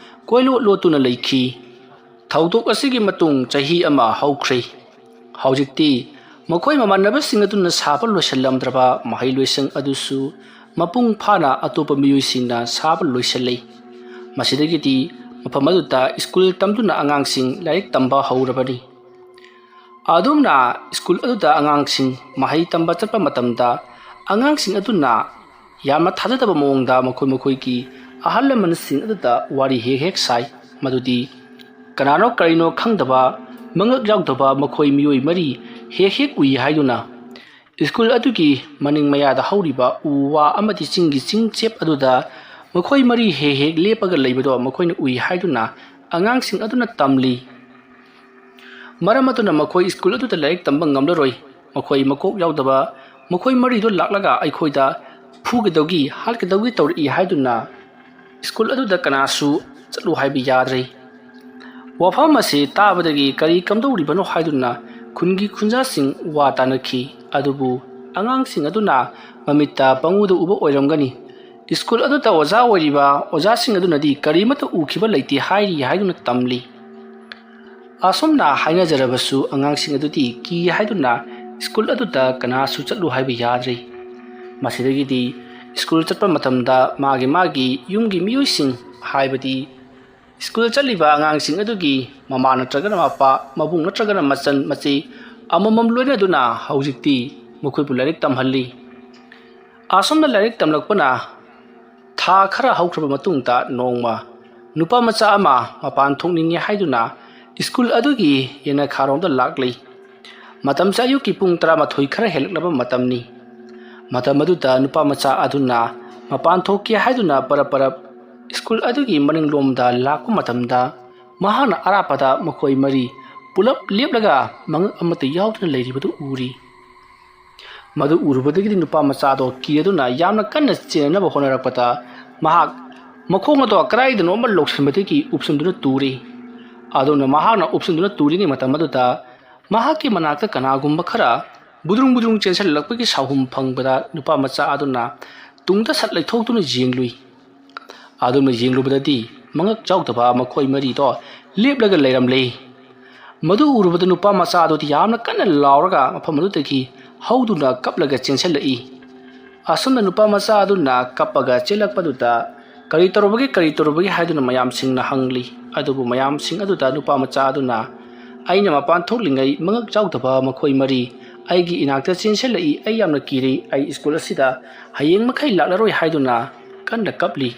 ꯀꯣꯏꯂꯣꯠ ꯂꯣꯠꯇꯨꯅ ꯂꯩꯈꯤ꯫ ꯊꯧꯗꯣꯛ ꯑꯁꯤꯒꯤ ꯃꯇꯨꯡ ꯆꯍꯤ ꯑꯃ ꯍꯧꯈ꯭ꯔꯦ꯫ ꯍꯧꯖꯤꯛꯇꯤ ꯃꯈꯣꯏ ꯃꯃꯥꯟꯅꯕꯁꯤꯡ ꯑꯗꯨꯅ ꯁꯥꯕ ꯂꯣꯏꯁꯤꯜꯂꯝꯗ꯭ꯔꯕ ꯃꯍꯩꯂꯣꯏꯁꯪ ꯑꯗꯨꯁꯨ ꯃꯄꯨꯡ ꯐꯥꯅ ꯑꯇꯣꯞꯄ ꯃꯤꯑꯣꯏꯁꯤꯡꯅ ꯁꯥꯕ ꯂꯣꯏꯁꯤꯜꯂꯤ꯫ ꯃꯁꯤꯗꯒꯤꯗꯤ ꯃꯐꯝ ꯑꯗꯨꯗ ꯁ꯭ꯀꯨꯜ ꯇꯝꯗꯨꯅ ꯑꯉꯥꯡꯁꯤꯡ ꯂꯥꯏꯔꯤꯛ ꯇꯝꯕ ꯍꯧꯔꯕꯅꯤ꯫ ꯑꯗꯨꯝꯅ ꯁ꯭ꯀꯨꯜ ꯑꯗꯨꯗ ꯑꯉꯥꯡꯁꯤꯡ ꯃꯍꯩ ꯇꯝꯕ ꯆꯠꯄ ꯃꯇꯝꯗ ꯑꯉꯥꯡꯁꯤꯡ ꯑꯗꯨꯅ ꯌꯥꯝꯅ ꯊꯥꯖꯗꯕ ꯃꯑꯣꯡꯗ ꯃꯈꯣꯏ ꯃꯈꯣꯏꯒꯤ ꯑꯍꯜ ꯂꯃꯟꯁꯤꯡ ꯑꯗꯨꯗ ꯋꯥꯔꯤ ꯍꯦꯛ ꯍꯦꯛ ꯁꯥꯏ꯫ ꯃꯗꯨꯗꯤ ꯀꯅꯥꯅꯣ ꯀꯔꯤꯅꯣ ꯈꯪꯗꯕ, ꯃꯉꯛ ꯌꯥꯎꯗꯕ ꯃꯈꯣꯏ ꯃꯤꯑꯣꯏ ꯃꯔꯤ ꯍꯦꯛ ꯍꯦꯛ ꯎꯏ ꯍꯥꯏꯗꯨꯅ꯫ ꯁ꯭ꯀꯨꯜ ꯑꯗꯨꯒꯤ ꯃꯅꯤꯡ ꯃꯌꯥꯗ ꯍꯧꯔꯤꯕ ꯎ ꯋꯥ ꯑꯃꯗꯤ ꯆꯤꯡꯒꯤ ꯆꯤꯡ ꯆꯦꯞ ꯑꯗꯨꯗ ꯃꯈꯣꯏ ꯃꯔꯤ ꯍꯦꯛ ꯍꯦꯛ ꯂꯦꯞꯄꯒ ꯂꯩꯕꯗꯣ ꯃꯈꯣꯏꯅ ꯎꯏ ꯍꯥꯏꯗꯨꯅ ꯑꯉꯥꯡꯁꯤꯡ ꯑꯗꯨꯅ ꯇꯝꯂꯤ꯫ ꯃꯔꯝ ꯑꯗꯨꯅ ꯃꯈꯣꯏ ꯁ꯭ꯀꯨꯜ ꯑꯗꯨꯗ ꯂꯥꯏꯔꯤꯛ ꯇꯝꯕ ꯉꯝꯂꯔꯣꯏ꯫ ꯃꯈꯣꯏ ꯃꯀꯣꯛ ꯌꯥꯎꯗꯕ ꯃꯈꯣꯏ ꯃꯔꯤꯗꯨ ꯂꯥꯛꯂꯒ ꯑꯩꯈꯣꯏꯗ ꯐꯨꯒꯗꯧꯒꯤ, ꯍꯥꯠꯀꯗꯧꯒꯤ ꯇꯧꯔꯛꯏ ꯍꯥꯏꯗꯨꯅ ꯁ꯭ꯀꯨꯜ ꯑꯗꯨꯗ ꯀꯅꯥꯁꯨ ꯆꯠꯂꯨ ꯍꯥꯏꯕ ꯌꯥꯗ꯭ꯔꯦ꯫ ꯋꯥꯐꯝ ꯑꯁꯤ ꯇꯥꯕꯗꯒꯤ ꯀꯔꯤ ꯀꯝꯗꯧꯔꯤꯕꯅꯣ ꯍꯥꯏꯗꯨꯅ ꯈꯨꯟꯒꯤ ꯈꯨꯟꯖꯥꯁꯤꯡ ꯋꯥ ꯇꯥꯅꯈꯤ꯫ ꯑꯗꯨꯕꯨ ꯑꯉꯥꯡꯁꯤꯡ ꯑꯗꯨꯅ ꯃꯃꯤꯠꯇ ꯄꯪꯎꯗ ꯎꯕ ꯑꯣꯏꯔꯝꯒꯅꯤ꯫ ꯁ꯭ꯀꯨꯜ ꯑꯗꯨꯗ ꯑꯣꯖꯥ ꯑꯣꯏꯔꯤꯕ ꯑꯣꯖꯥꯁꯤꯡ ꯑꯗꯨꯅꯗꯤ ꯀꯔꯤꯃꯠꯇ ꯎꯈꯤꯕ ꯂꯩꯇꯦ ꯍꯥꯏꯔꯤ ꯍꯥꯏꯗꯨꯅ ꯇꯝꯂꯤ꯫ ꯑꯁꯨꯝꯅ ꯍꯥꯏꯅꯖꯔꯕꯁꯨ ꯑꯉꯥꯡꯁꯤꯡ ꯑꯗꯨꯗꯤ ꯀꯤ ꯍꯥꯏꯗꯨꯅ ꯁ꯭ꯀꯨꯜ ꯑꯗꯨꯗ ꯀꯅꯥꯁꯨ ꯆꯠꯂꯨ ꯍꯥꯏꯕ ꯌꯥꯗ꯭ꯔꯦ꯫ ꯃꯁꯤꯗꯒꯤꯗꯤ ꯁ꯭ꯀꯨꯜ ꯆꯠꯄ ꯃꯇꯝꯗ ꯃꯥꯒꯤ ꯃꯥꯒꯤ ꯌꯨꯝꯒꯤ ꯃꯤꯑꯣꯏꯁꯤꯡ, ꯍꯥꯏꯕꯗꯤ ꯁ꯭ꯀꯨꯜ ꯆꯠꯂꯤꯕ ꯑꯉꯥꯡꯁꯤꯡ ꯑꯗꯨꯒꯤ ꯃꯃꯥ ꯅꯠꯇ꯭ꯔꯒꯅ ꯃꯄꯥ, ꯃꯕꯨꯡ ꯅꯠꯇ꯭ꯔꯒꯅ ꯃꯆꯟ ꯃꯆꯦ ꯑꯃꯃꯝ ꯂꯣꯏꯅꯗꯨꯅ ꯍꯧꯖꯤꯛꯇꯤ ꯃꯈꯣꯏꯕꯨ ꯂꯥꯏꯔꯤꯛ ꯇꯝꯍꯜꯂꯤ꯫ ꯑꯁꯨꯝꯅ ꯂꯥꯏꯔꯤꯛ ꯇꯝꯂꯛꯄꯅ ꯊꯥ ꯈꯔ ꯍꯧꯈ꯭ꯔꯕ ꯃꯇꯨꯡꯗ ꯅꯣꯡꯃ ꯅꯨꯄꯥ ꯃꯆꯥ ꯑꯃ ꯃꯄꯥꯟ ꯊꯣꯛꯅꯤꯡꯉꯤ ꯍꯥꯏꯗꯨꯅ ꯁ꯭ꯀꯨꯜ ꯑꯗꯨꯒꯤ ꯌꯦꯅꯈꯥꯔꯣꯝꯗ ꯂꯥꯛꯂꯤ꯫ ꯃꯇꯝꯁꯦ ꯑꯌꯨꯛꯀꯤ ꯄꯨꯡ ꯇꯔꯥꯃꯥꯊꯣꯏ ꯈꯔ ꯍꯦꯜꯂꯛꯂꯕ ꯃꯇꯝꯅꯤ꯫ ꯃꯇꯝ ꯑꯗꯨꯗ ꯅꯨꯄꯥ ꯃꯆꯥ ꯑꯗꯨꯅ ꯃꯄꯥꯟ ꯊꯣꯛꯀꯦ ꯍꯥꯏꯗꯨꯅ ꯄꯔꯞ ꯄꯔꯞ ꯁ꯭ꯀꯨꯜ ꯑꯗꯨꯒꯤ ꯃꯅꯤꯡꯂꯣꯝꯗ ꯂꯥꯛꯄ ꯃꯇꯝꯗ ꯃꯍꯥꯛꯅ ꯑꯔꯥꯞꯄꯗ ꯃꯈꯣꯏ ꯃꯔꯤ ꯄꯨꯂꯞ ꯂꯦꯞꯂꯒ ꯃꯉꯛ ꯑꯃꯠꯇ ꯌꯥꯎꯗꯅ ꯂꯩꯔꯤꯕꯗꯨ ꯎꯔꯤ꯫ ꯃꯗꯨ ꯎꯔꯨꯕꯗꯒꯤꯗꯤ ꯅꯨꯄꯥ ꯃꯆꯥꯗꯣ ꯀꯤꯔꯗꯨꯅ ꯌꯥꯝꯅ ꯀꯟꯅ ꯆꯦꯟꯅꯅꯕ ꯍꯣꯠꯅꯔꯛꯄꯗ ꯃꯍꯥꯛ ꯃꯈꯣꯡ ꯑꯗꯣ ꯀꯗꯥꯏꯗꯅꯣ ꯑꯃ ꯂꯧꯁꯤꯟꯕꯗꯒꯤ ꯎꯞꯁꯤꯟꯗꯨꯅ ꯇꯨꯔꯤ꯫ ꯑꯗꯨꯅ ꯃꯍꯥꯛꯅ ꯎꯞꯁꯤꯟꯗꯨꯅ ꯇꯨꯔꯤꯉꯩ ꯃꯇꯝ ꯑꯗꯨꯗ ꯃꯍꯥꯛꯀꯤ ꯃꯅꯥꯛꯇ ꯀꯅꯥꯒꯨꯝꯕ ꯈꯔ ꯕꯨꯗ꯭ꯔꯨꯡ ꯕꯨꯗ꯭ꯔꯨꯡ ꯆꯦꯟꯁꯤꯜꯂꯛꯄꯒꯤ ꯁꯥꯍꯨꯝ ꯐꯪꯕꯗ ꯅꯨꯄꯥ ꯃꯆꯥ ꯑꯗꯨꯅ ꯇꯨꯡꯗ ꯁꯠ ꯂꯩꯊꯣꯛꯇꯨꯅ ꯌꯦꯡꯂꯨꯏ꯫ ꯑꯗꯨꯝꯅ ꯌꯦꯡꯂꯨꯕꯗꯗꯤ ꯃꯉꯛ ꯆꯥꯎꯗꯕ ꯃꯈꯣꯏ ꯃꯔꯤꯗꯣ ꯂꯦꯞꯂꯒ ꯂꯩꯔꯝꯂꯦ꯫ ꯃꯗꯨ ꯎꯔꯨꯕꯗ ꯅꯨꯄꯥ ꯃꯆꯥ ꯑꯗꯨꯗꯤ ꯌꯥꯝꯅ ꯀꯟꯅ ꯂꯥꯎꯔꯒ ꯃꯐꯝ ꯑꯗꯨꯗꯒꯤ ꯍꯧꯗꯨꯅ ꯀꯞꯂꯒ ꯆꯦꯟꯁꯤꯜꯂꯛꯏ꯫ ꯑꯁꯨꯝꯅ ꯅꯨꯄꯥ ꯃꯆꯥ ꯑꯗꯨꯅ ꯀꯞꯄꯒ ꯆꯦꯜꯂꯛꯄꯗꯨꯗ ꯀꯔꯤ ꯇꯧꯔꯕꯒꯦ, ꯀꯔꯤ ꯇꯧꯔꯕꯒꯦ ꯍꯥꯏꯗꯨꯅ ꯃꯌꯥꯝꯁꯤꯡꯅ ꯍꯪꯂꯤ꯫ ꯑꯗꯨꯕꯨ ꯃꯌꯥꯝꯁꯤꯡ ꯑꯗꯨꯗ ꯅꯨꯄꯥ ꯃꯆꯥ ꯑꯗꯨꯅ, "ꯑꯩꯅ ꯃꯄꯥꯟ ꯊꯣꯛꯂꯤꯉꯩ ꯃꯉꯛ ꯆꯥꯎꯗꯕ ꯃꯈꯣꯏ ꯃꯔꯤ ꯑꯩꯒꯤ ꯏꯅꯥꯛꯇ ꯆꯦꯟꯁꯤꯜꯂꯛꯏ꯫ ꯑꯩ ꯌꯥꯝꯅ ꯀꯤꯔꯤ꯫ ꯑꯩ ꯁ꯭ꯀꯨꯜ ꯑꯁꯤꯗ ꯍꯌꯦꯡ ꯃꯈꯩ ꯂꯥꯛꯂꯔꯣꯏ" ꯍꯥꯏꯗꯨꯅ ꯀꯟꯅ ꯀꯞꯂꯤ꯫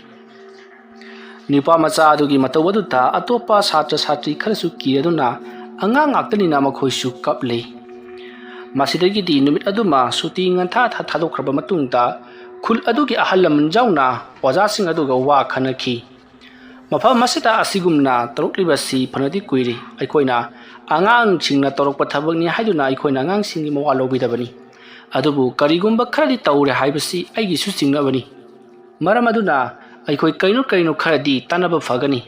ꯅꯨꯄꯥ ꯃꯆꯥ ꯑꯗꯨꯒꯤ ꯃꯇꯧ ꯑꯗꯨꯗ ꯑꯇꯣꯞꯄ ꯁꯥꯇ꯭ꯔ ꯁꯥꯇ꯭ꯔꯤ ꯈꯔꯁꯨ ꯀꯤꯔꯗꯨꯅ ꯑꯉꯥꯡ ꯉꯥꯛꯇꯅꯤꯅ ꯃꯈꯣꯏꯁꯨ ꯀꯞꯂꯤ꯫ ꯃꯁꯤꯗꯒꯤꯗꯤ ꯅꯨꯃꯤꯠ ꯑꯗꯨꯃ ꯁꯨꯇꯤ ꯉꯟꯊꯥ ꯊꯥ-, ꯊꯥꯗꯣꯛꯈ꯭ꯔꯕ ꯃꯇꯨꯡꯗ ꯈꯨꯜ ꯑꯗꯨꯒꯤ ꯑꯍꯜ ꯂꯃꯟ ꯌꯥꯎꯅ ꯑꯣꯖꯥꯁꯤꯡ ꯑꯗꯨꯒ ꯋꯥ ꯈꯟꯅꯈꯤ꯫ ꯃꯐꯝ ꯑꯁꯤꯗ ꯑꯁꯤꯒꯨꯝꯅ ꯇꯧꯔꯛꯂꯤꯕꯁꯤ ꯐꯅꯗꯤ ꯀꯨꯏꯔꯦ꯫ ꯑꯩꯈꯣꯏꯅ ꯑꯉꯥꯡꯁꯤꯡꯅ ꯇꯧꯔꯛꯄ ꯊꯕꯛꯅꯤ ꯍꯥꯏꯗꯨꯅ ꯑꯩꯈꯣꯏꯅ ꯑꯉꯥꯡꯁꯤꯡꯒꯤ ꯃꯋꯥ ꯂꯧꯕꯤꯗꯕꯅꯤ꯫ ꯑꯗꯨꯕꯨ ꯀꯔꯤꯒꯨꯝꯕ ꯈꯔꯗꯤ ꯇꯧꯔꯦ ꯍꯥꯏꯕꯁꯤ ꯑꯩꯒꯤꯁꯨ ꯆꯤꯡꯅꯕꯅꯤ꯫ ꯃꯔꯝ ꯑꯗꯨꯅ ꯑꯩꯈꯣꯏ ꯀꯩꯅꯣ ꯀꯩꯅꯣ ꯈꯔꯗꯤ ꯇꯥꯟꯅꯕ ꯐꯒꯅꯤ꯫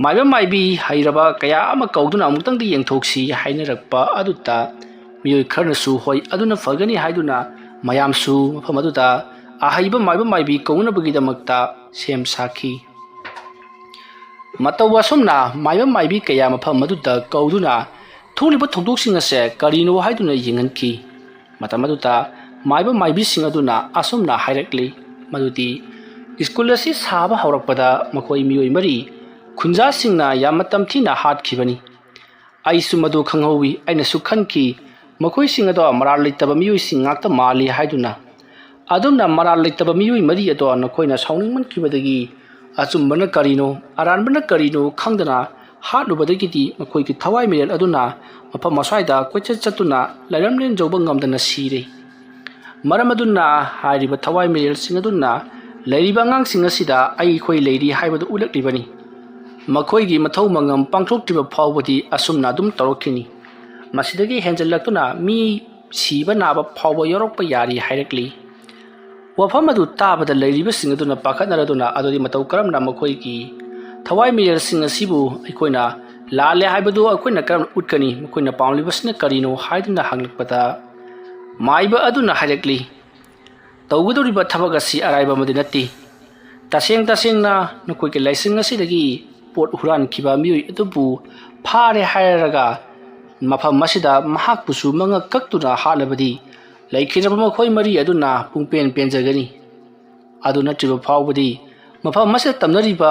ꯃꯥꯏꯕ ꯃꯥꯏꯕꯤ ꯍꯩꯔꯕ ꯀꯌꯥ ꯑꯃ ꯀꯧꯗꯨꯅ ꯑꯃꯨꯛꯇꯪꯗꯤ ꯌꯦꯡꯊꯣꯛꯁꯤ ꯍꯥꯏꯅꯔꯛꯄ ꯑꯗꯨꯗ ꯃꯤꯑꯣꯏ ꯈꯔꯅꯁꯨ ꯍꯣꯏ ꯑꯗꯨꯅ ꯐꯒꯅꯤ ꯍꯥꯏꯗꯨꯅ ꯃꯌꯥꯝꯁꯨ ꯃꯐꯝ ꯑꯗꯨꯗ ꯑꯍꯩꯕ ꯃꯥꯏꯕ ꯃꯥꯏꯕꯤ ꯀꯧꯅꯕꯒꯤꯗꯃꯛꯇ ꯁꯦꯝ ꯁꯥꯈꯤ꯫ ꯃꯇꯧ ꯑꯁꯨꯝꯅ ꯃꯥꯏꯕ ꯃꯥꯏꯕꯤ ꯀꯌꯥ ꯃꯐꯝ ꯑꯗꯨꯗ ꯀꯧꯗꯨꯅ ꯊꯣꯛꯂꯤꯕ ꯊꯧꯗꯣꯛꯁꯤꯡ ꯑꯁꯦ ꯀꯔꯤꯅꯣ ꯍꯥꯏꯗꯨꯅ ꯌꯦꯡꯍꯟꯈꯤ꯫ ꯃꯇꯝ ꯑꯗꯨꯗ ꯃꯥꯏꯕ ꯃꯥꯏꯕꯤꯁꯤꯡ ꯑꯗꯨꯅ ꯑꯁꯨꯝꯅ ꯍꯥꯏꯔꯛꯂꯤ ꯃꯗꯨꯗꯤ ꯁ꯭ꯀꯨꯜ ꯑꯁꯤ ꯁꯥꯕ ꯍꯧꯔꯛꯄꯗ ꯃꯈꯣꯏ ꯃꯤꯑꯣꯏ ꯃꯔꯤ ꯈꯨꯟꯖꯥꯁꯤꯡꯅ ꯌꯥꯝꯅ ꯇꯝꯊꯤꯅ ꯍꯥꯠꯈꯤꯕꯅꯤ꯫ ꯑꯩꯁꯨ ꯃꯗꯨ ꯈꯪꯍꯧꯋꯤ꯫ ꯑꯩꯅꯁꯨ ꯈꯟꯈꯤ, ꯃꯈꯣꯏꯁꯤꯡ ꯑꯗꯣ ꯃꯔꯥꯜ ꯂꯩꯇꯕ ꯃꯤꯑꯣꯏꯁꯤꯡ ꯉꯥꯛꯇ ꯃꯥꯜꯂꯤ ꯍꯥꯏꯗꯨꯅ꯫ ꯑꯗꯨꯝꯅ ꯃꯔꯥꯜ ꯂꯩꯇꯕ ꯃꯤꯑꯣꯏ ꯃꯔꯤ ꯑꯗꯣ ꯅꯈꯣꯏꯅ ꯁꯥꯎꯅꯤꯡꯃꯟꯈꯤꯕꯗꯒꯤ ꯑꯆꯨꯝꯕꯅ ꯀꯔꯤꯅꯣ, ꯑꯔꯥꯟꯕꯅ ꯀꯔꯤꯅꯣ ꯈꯪꯗꯅ ꯍꯥꯠꯂꯨꯕꯗꯒꯤꯗꯤ ꯃꯈꯣꯏꯒꯤ ꯊꯋꯥꯏ ꯃꯤꯔꯦꯜ ꯑꯗꯨꯅ ꯃꯐꯝ ꯑꯁ꯭ꯋꯥꯏꯗ ꯀꯣꯏꯆꯠ ꯆꯠꯇꯨꯅ ꯂꯩꯔꯝꯂꯦꯟ ꯌꯧꯕ ꯉꯝꯗꯅ ꯁꯤꯔꯦ꯫ ꯃꯔꯝ ꯑꯗꯨꯅ ꯍꯥꯏꯔꯤꯕ ꯊꯋꯥꯏ ꯃꯤꯔꯦꯜꯁꯤꯡ ꯑꯗꯨꯅ ꯂꯩꯔꯤꯕ ꯑꯉꯥꯡꯁꯤꯡ ꯑꯁꯤꯗ ꯑꯩꯈꯣꯏ ꯂꯩꯔꯤ ꯍꯥꯏꯕꯗꯨ ꯎꯠꯂꯛꯂꯤꯕꯅꯤ꯫ ꯃꯈꯣꯏꯒꯤ ꯃꯊꯧ ꯃꯉꯝ ꯄꯥꯡꯊꯣꯛꯇ꯭ꯔꯤꯕ ꯐꯥꯎꯕꯗꯤ ꯑꯁꯨꯝꯅ ꯑꯗꯨꯝ ꯇꯧꯔꯛꯈꯤꯅꯤ꯫ ꯃꯁꯤꯗꯒꯤ ꯍꯦꯟꯖꯜꯂꯛꯇꯨꯅ ꯃꯤ ꯁꯤꯕ ꯅꯥꯕ ꯐꯥꯎꯕ ꯌꯥꯎꯔꯛꯄ ꯌꯥꯔꯤ ꯍꯥꯏꯔꯛꯂꯤ꯫ ꯋꯥꯐꯝ ꯑꯗꯨ ꯇꯥꯕꯗ ꯂꯩꯔꯤꯕꯁꯤꯡ ꯑꯗꯨꯅ ꯄꯥꯈꯠꯅꯔꯗꯨꯅ, "ꯑꯗꯨꯗꯤ ꯃꯇꯧ ꯀꯔꯝꯅ ꯃꯈꯣꯏꯒꯤ ꯊꯋꯥꯏ ꯃꯤꯔꯦꯜꯁꯤꯡ ꯑꯁꯤꯕꯨ ꯑꯩꯈꯣꯏꯅ ꯂꯥꯜꯂꯦ ꯍꯥꯏꯕꯗꯨ ꯑꯩꯈꯣꯏꯅ ꯀꯔꯝꯅ ꯎꯠꯀꯅꯤ? ꯃꯈꯣꯏꯅ ꯄꯥꯝꯂꯤꯕꯁꯤꯅ ꯀꯔꯤꯅꯣ?" ꯍꯥꯏꯗꯨꯅ ꯍꯪꯂꯛꯄꯗ, ꯃꯥꯏꯕ ꯑꯗꯨꯅ ꯍꯥꯏꯔꯛꯂꯤ, "ꯇꯧꯒꯗꯧꯔꯤꯕ ꯊꯕꯛ ꯑꯁꯤ ꯑꯔꯥꯏꯕ ꯑꯃꯗꯤ ꯅꯠꯇꯦ꯫ ꯇꯁꯦꯡ ꯇꯁꯦꯡꯅ ꯅꯈꯣꯏꯒꯤ ꯂꯥꯏꯁꯪ ꯑꯁꯤꯗꯒꯤ ꯄꯣꯠ ꯍꯨꯔꯥꯟꯈꯤꯕ ꯃꯤꯑꯣꯏ ꯑꯗꯨꯕꯨ ꯐꯥꯔꯦ ꯍꯥꯏꯔꯒ ꯃꯐꯝ ꯑꯁꯤꯗ ꯃꯍꯥꯛꯄꯨꯁꯨ ꯃꯉꯛ ꯀꯛꯇꯨꯅ ꯍꯥꯠꯂꯕꯗꯤ ꯂꯩꯈꯤꯗ꯭ꯔꯕ ꯃꯈꯣꯏ ꯃꯔꯤ ꯑꯗꯨꯅ ꯄꯨꯡꯄꯦꯟ ꯄꯦꯟꯖꯒꯅꯤ꯫ ꯑꯗꯨ ꯅꯠꯇ꯭ꯔꯤꯕ ꯐꯥꯎꯕꯗꯤ ꯃꯐꯝ ꯑꯁꯤꯗ ꯇꯝꯅꯔꯤꯕ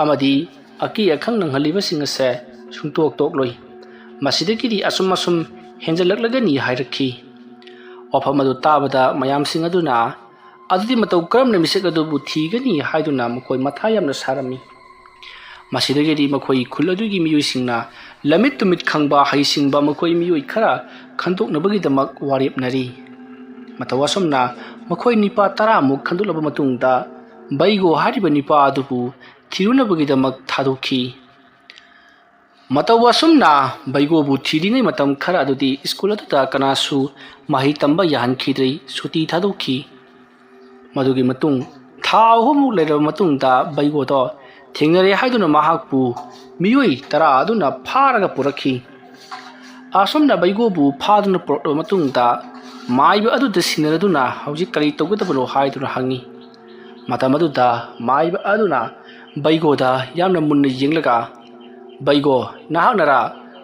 ꯑꯃꯗꯤ ꯑꯀꯤ ꯑꯈꯪ ꯅꯪꯍꯜꯂꯤꯕꯁꯤꯡ ꯑꯁꯦ ꯁꯨꯡꯇꯣꯛ ꯇꯣꯛꯂꯣꯏ꯫ ꯃꯁꯤꯗꯒꯤꯗꯤ ꯑꯁꯨꯝ ꯑꯁꯨꯝ ꯍꯦꯟꯖꯜꯂꯛꯂꯒꯅꯤ" ꯍꯥꯏꯔꯛꯈꯤ꯫ ꯋꯥꯐꯝ ꯑꯗꯨ ꯇꯥꯕꯗ ꯃꯌꯥꯝꯁꯤꯡ ꯑꯗꯨꯅ, "ꯑꯗꯨꯗꯤ ꯃꯇꯧ ꯀꯔꯝꯅ ꯃꯤꯁꯛ ꯑꯗꯨꯕꯨ ꯊꯤꯒꯅꯤ?" ꯍꯥꯏꯗꯨꯅ ꯃꯈꯣꯏ ꯃꯊꯥ ꯌꯥꯝꯅ ꯁꯥꯔꯝꯃꯤ꯫ ꯃꯁꯤꯗꯒꯤꯗꯤ ꯃꯈꯣꯏ ꯈꯨꯜ ꯑꯗꯨꯒꯤ ꯃꯤꯑꯣꯏꯁꯤꯡꯅ ꯂꯝꯃꯤꯠ ꯇꯨꯃꯤꯠ ꯈꯪꯕ ꯍꯩꯁꯤꯡꯕ ꯃꯈꯣꯏ ꯃꯤꯑꯣꯏ ꯈꯔ ꯈꯟꯗꯣꯛꯅꯕꯒꯤꯗꯃꯛ ꯋꯥꯔꯦꯞꯅꯔꯤ꯫ ꯃꯇꯧ ꯑꯁꯨꯝꯅ ꯃꯈꯣꯏ ꯅꯤꯄꯥ ꯇꯔꯥꯃꯨꯛ ꯈꯟꯗꯣꯛꯂꯕ ꯃꯇꯨꯡꯗ ꯕꯩꯒꯣ ꯍꯥꯏꯔꯤꯕ ꯅꯤꯄꯥ ꯑꯗꯨꯕꯨ ꯊꯤꯔꯨꯅꯕꯒꯤꯗꯃꯛ ꯊꯥꯗꯣꯛꯈꯤ꯫ ꯃꯇꯧ ꯑꯁꯨꯝꯅ ꯕꯩꯒꯣꯕꯨ ꯊꯤꯔꯤꯉꯩ ꯃꯇꯝ ꯈꯔ ꯑꯗꯨꯗꯤ ꯁ꯭ꯀꯨꯜ ꯑꯗꯨꯗ ꯀꯅꯥꯁꯨ ꯃꯍꯩ ꯇꯝꯕ ꯌꯥꯍꯟꯈꯤꯗ꯭ꯔꯦ, ꯁꯨꯇꯤ ꯊꯥꯗꯣꯛꯈꯤ꯫ ꯃꯗꯨꯒꯤ ꯃꯇꯨꯡ ꯊꯥ ꯑꯍꯨꯝꯃꯨꯛ ꯂꯩꯔꯕ ꯃꯇꯨꯡꯗ ꯕꯩꯒꯣꯗꯣ ꯊꯦꯡꯅꯔꯦ ꯍꯥꯏꯗꯨꯅ ꯃꯍꯥꯛꯄꯨ ꯃꯤꯑꯣꯏ ꯇꯔꯥ ꯑꯗꯨꯅ ꯐꯥꯔꯒ ꯄꯨꯔꯛꯈꯤ꯫ ꯑꯁꯨꯝꯅ ꯕꯩꯒꯣꯕꯨ ꯐꯥꯗꯨꯅ ꯄꯨꯔꯛꯂꯕ ꯃꯇꯨꯡꯗ ꯃꯥꯏꯕ ꯑꯗꯨꯗ ꯁꯤꯟꯅꯔꯗꯨꯅ ꯍꯧꯖꯤꯛ ꯀꯔꯤ ꯇꯧꯒꯗꯕꯅꯣ ꯍꯥꯏꯗꯨꯅ ꯍꯪꯉꯤ꯫ ꯃꯇꯝ ꯑꯗꯨꯗ ꯃꯥꯏꯕ ꯑꯗꯨꯅ ꯕꯩꯒꯣꯗ ꯌꯥꯝꯅ ꯃꯨꯟꯅ ꯌꯦꯡꯂꯒ, "ꯕꯩꯒꯣ, ꯅꯍꯥꯛꯅꯔꯥ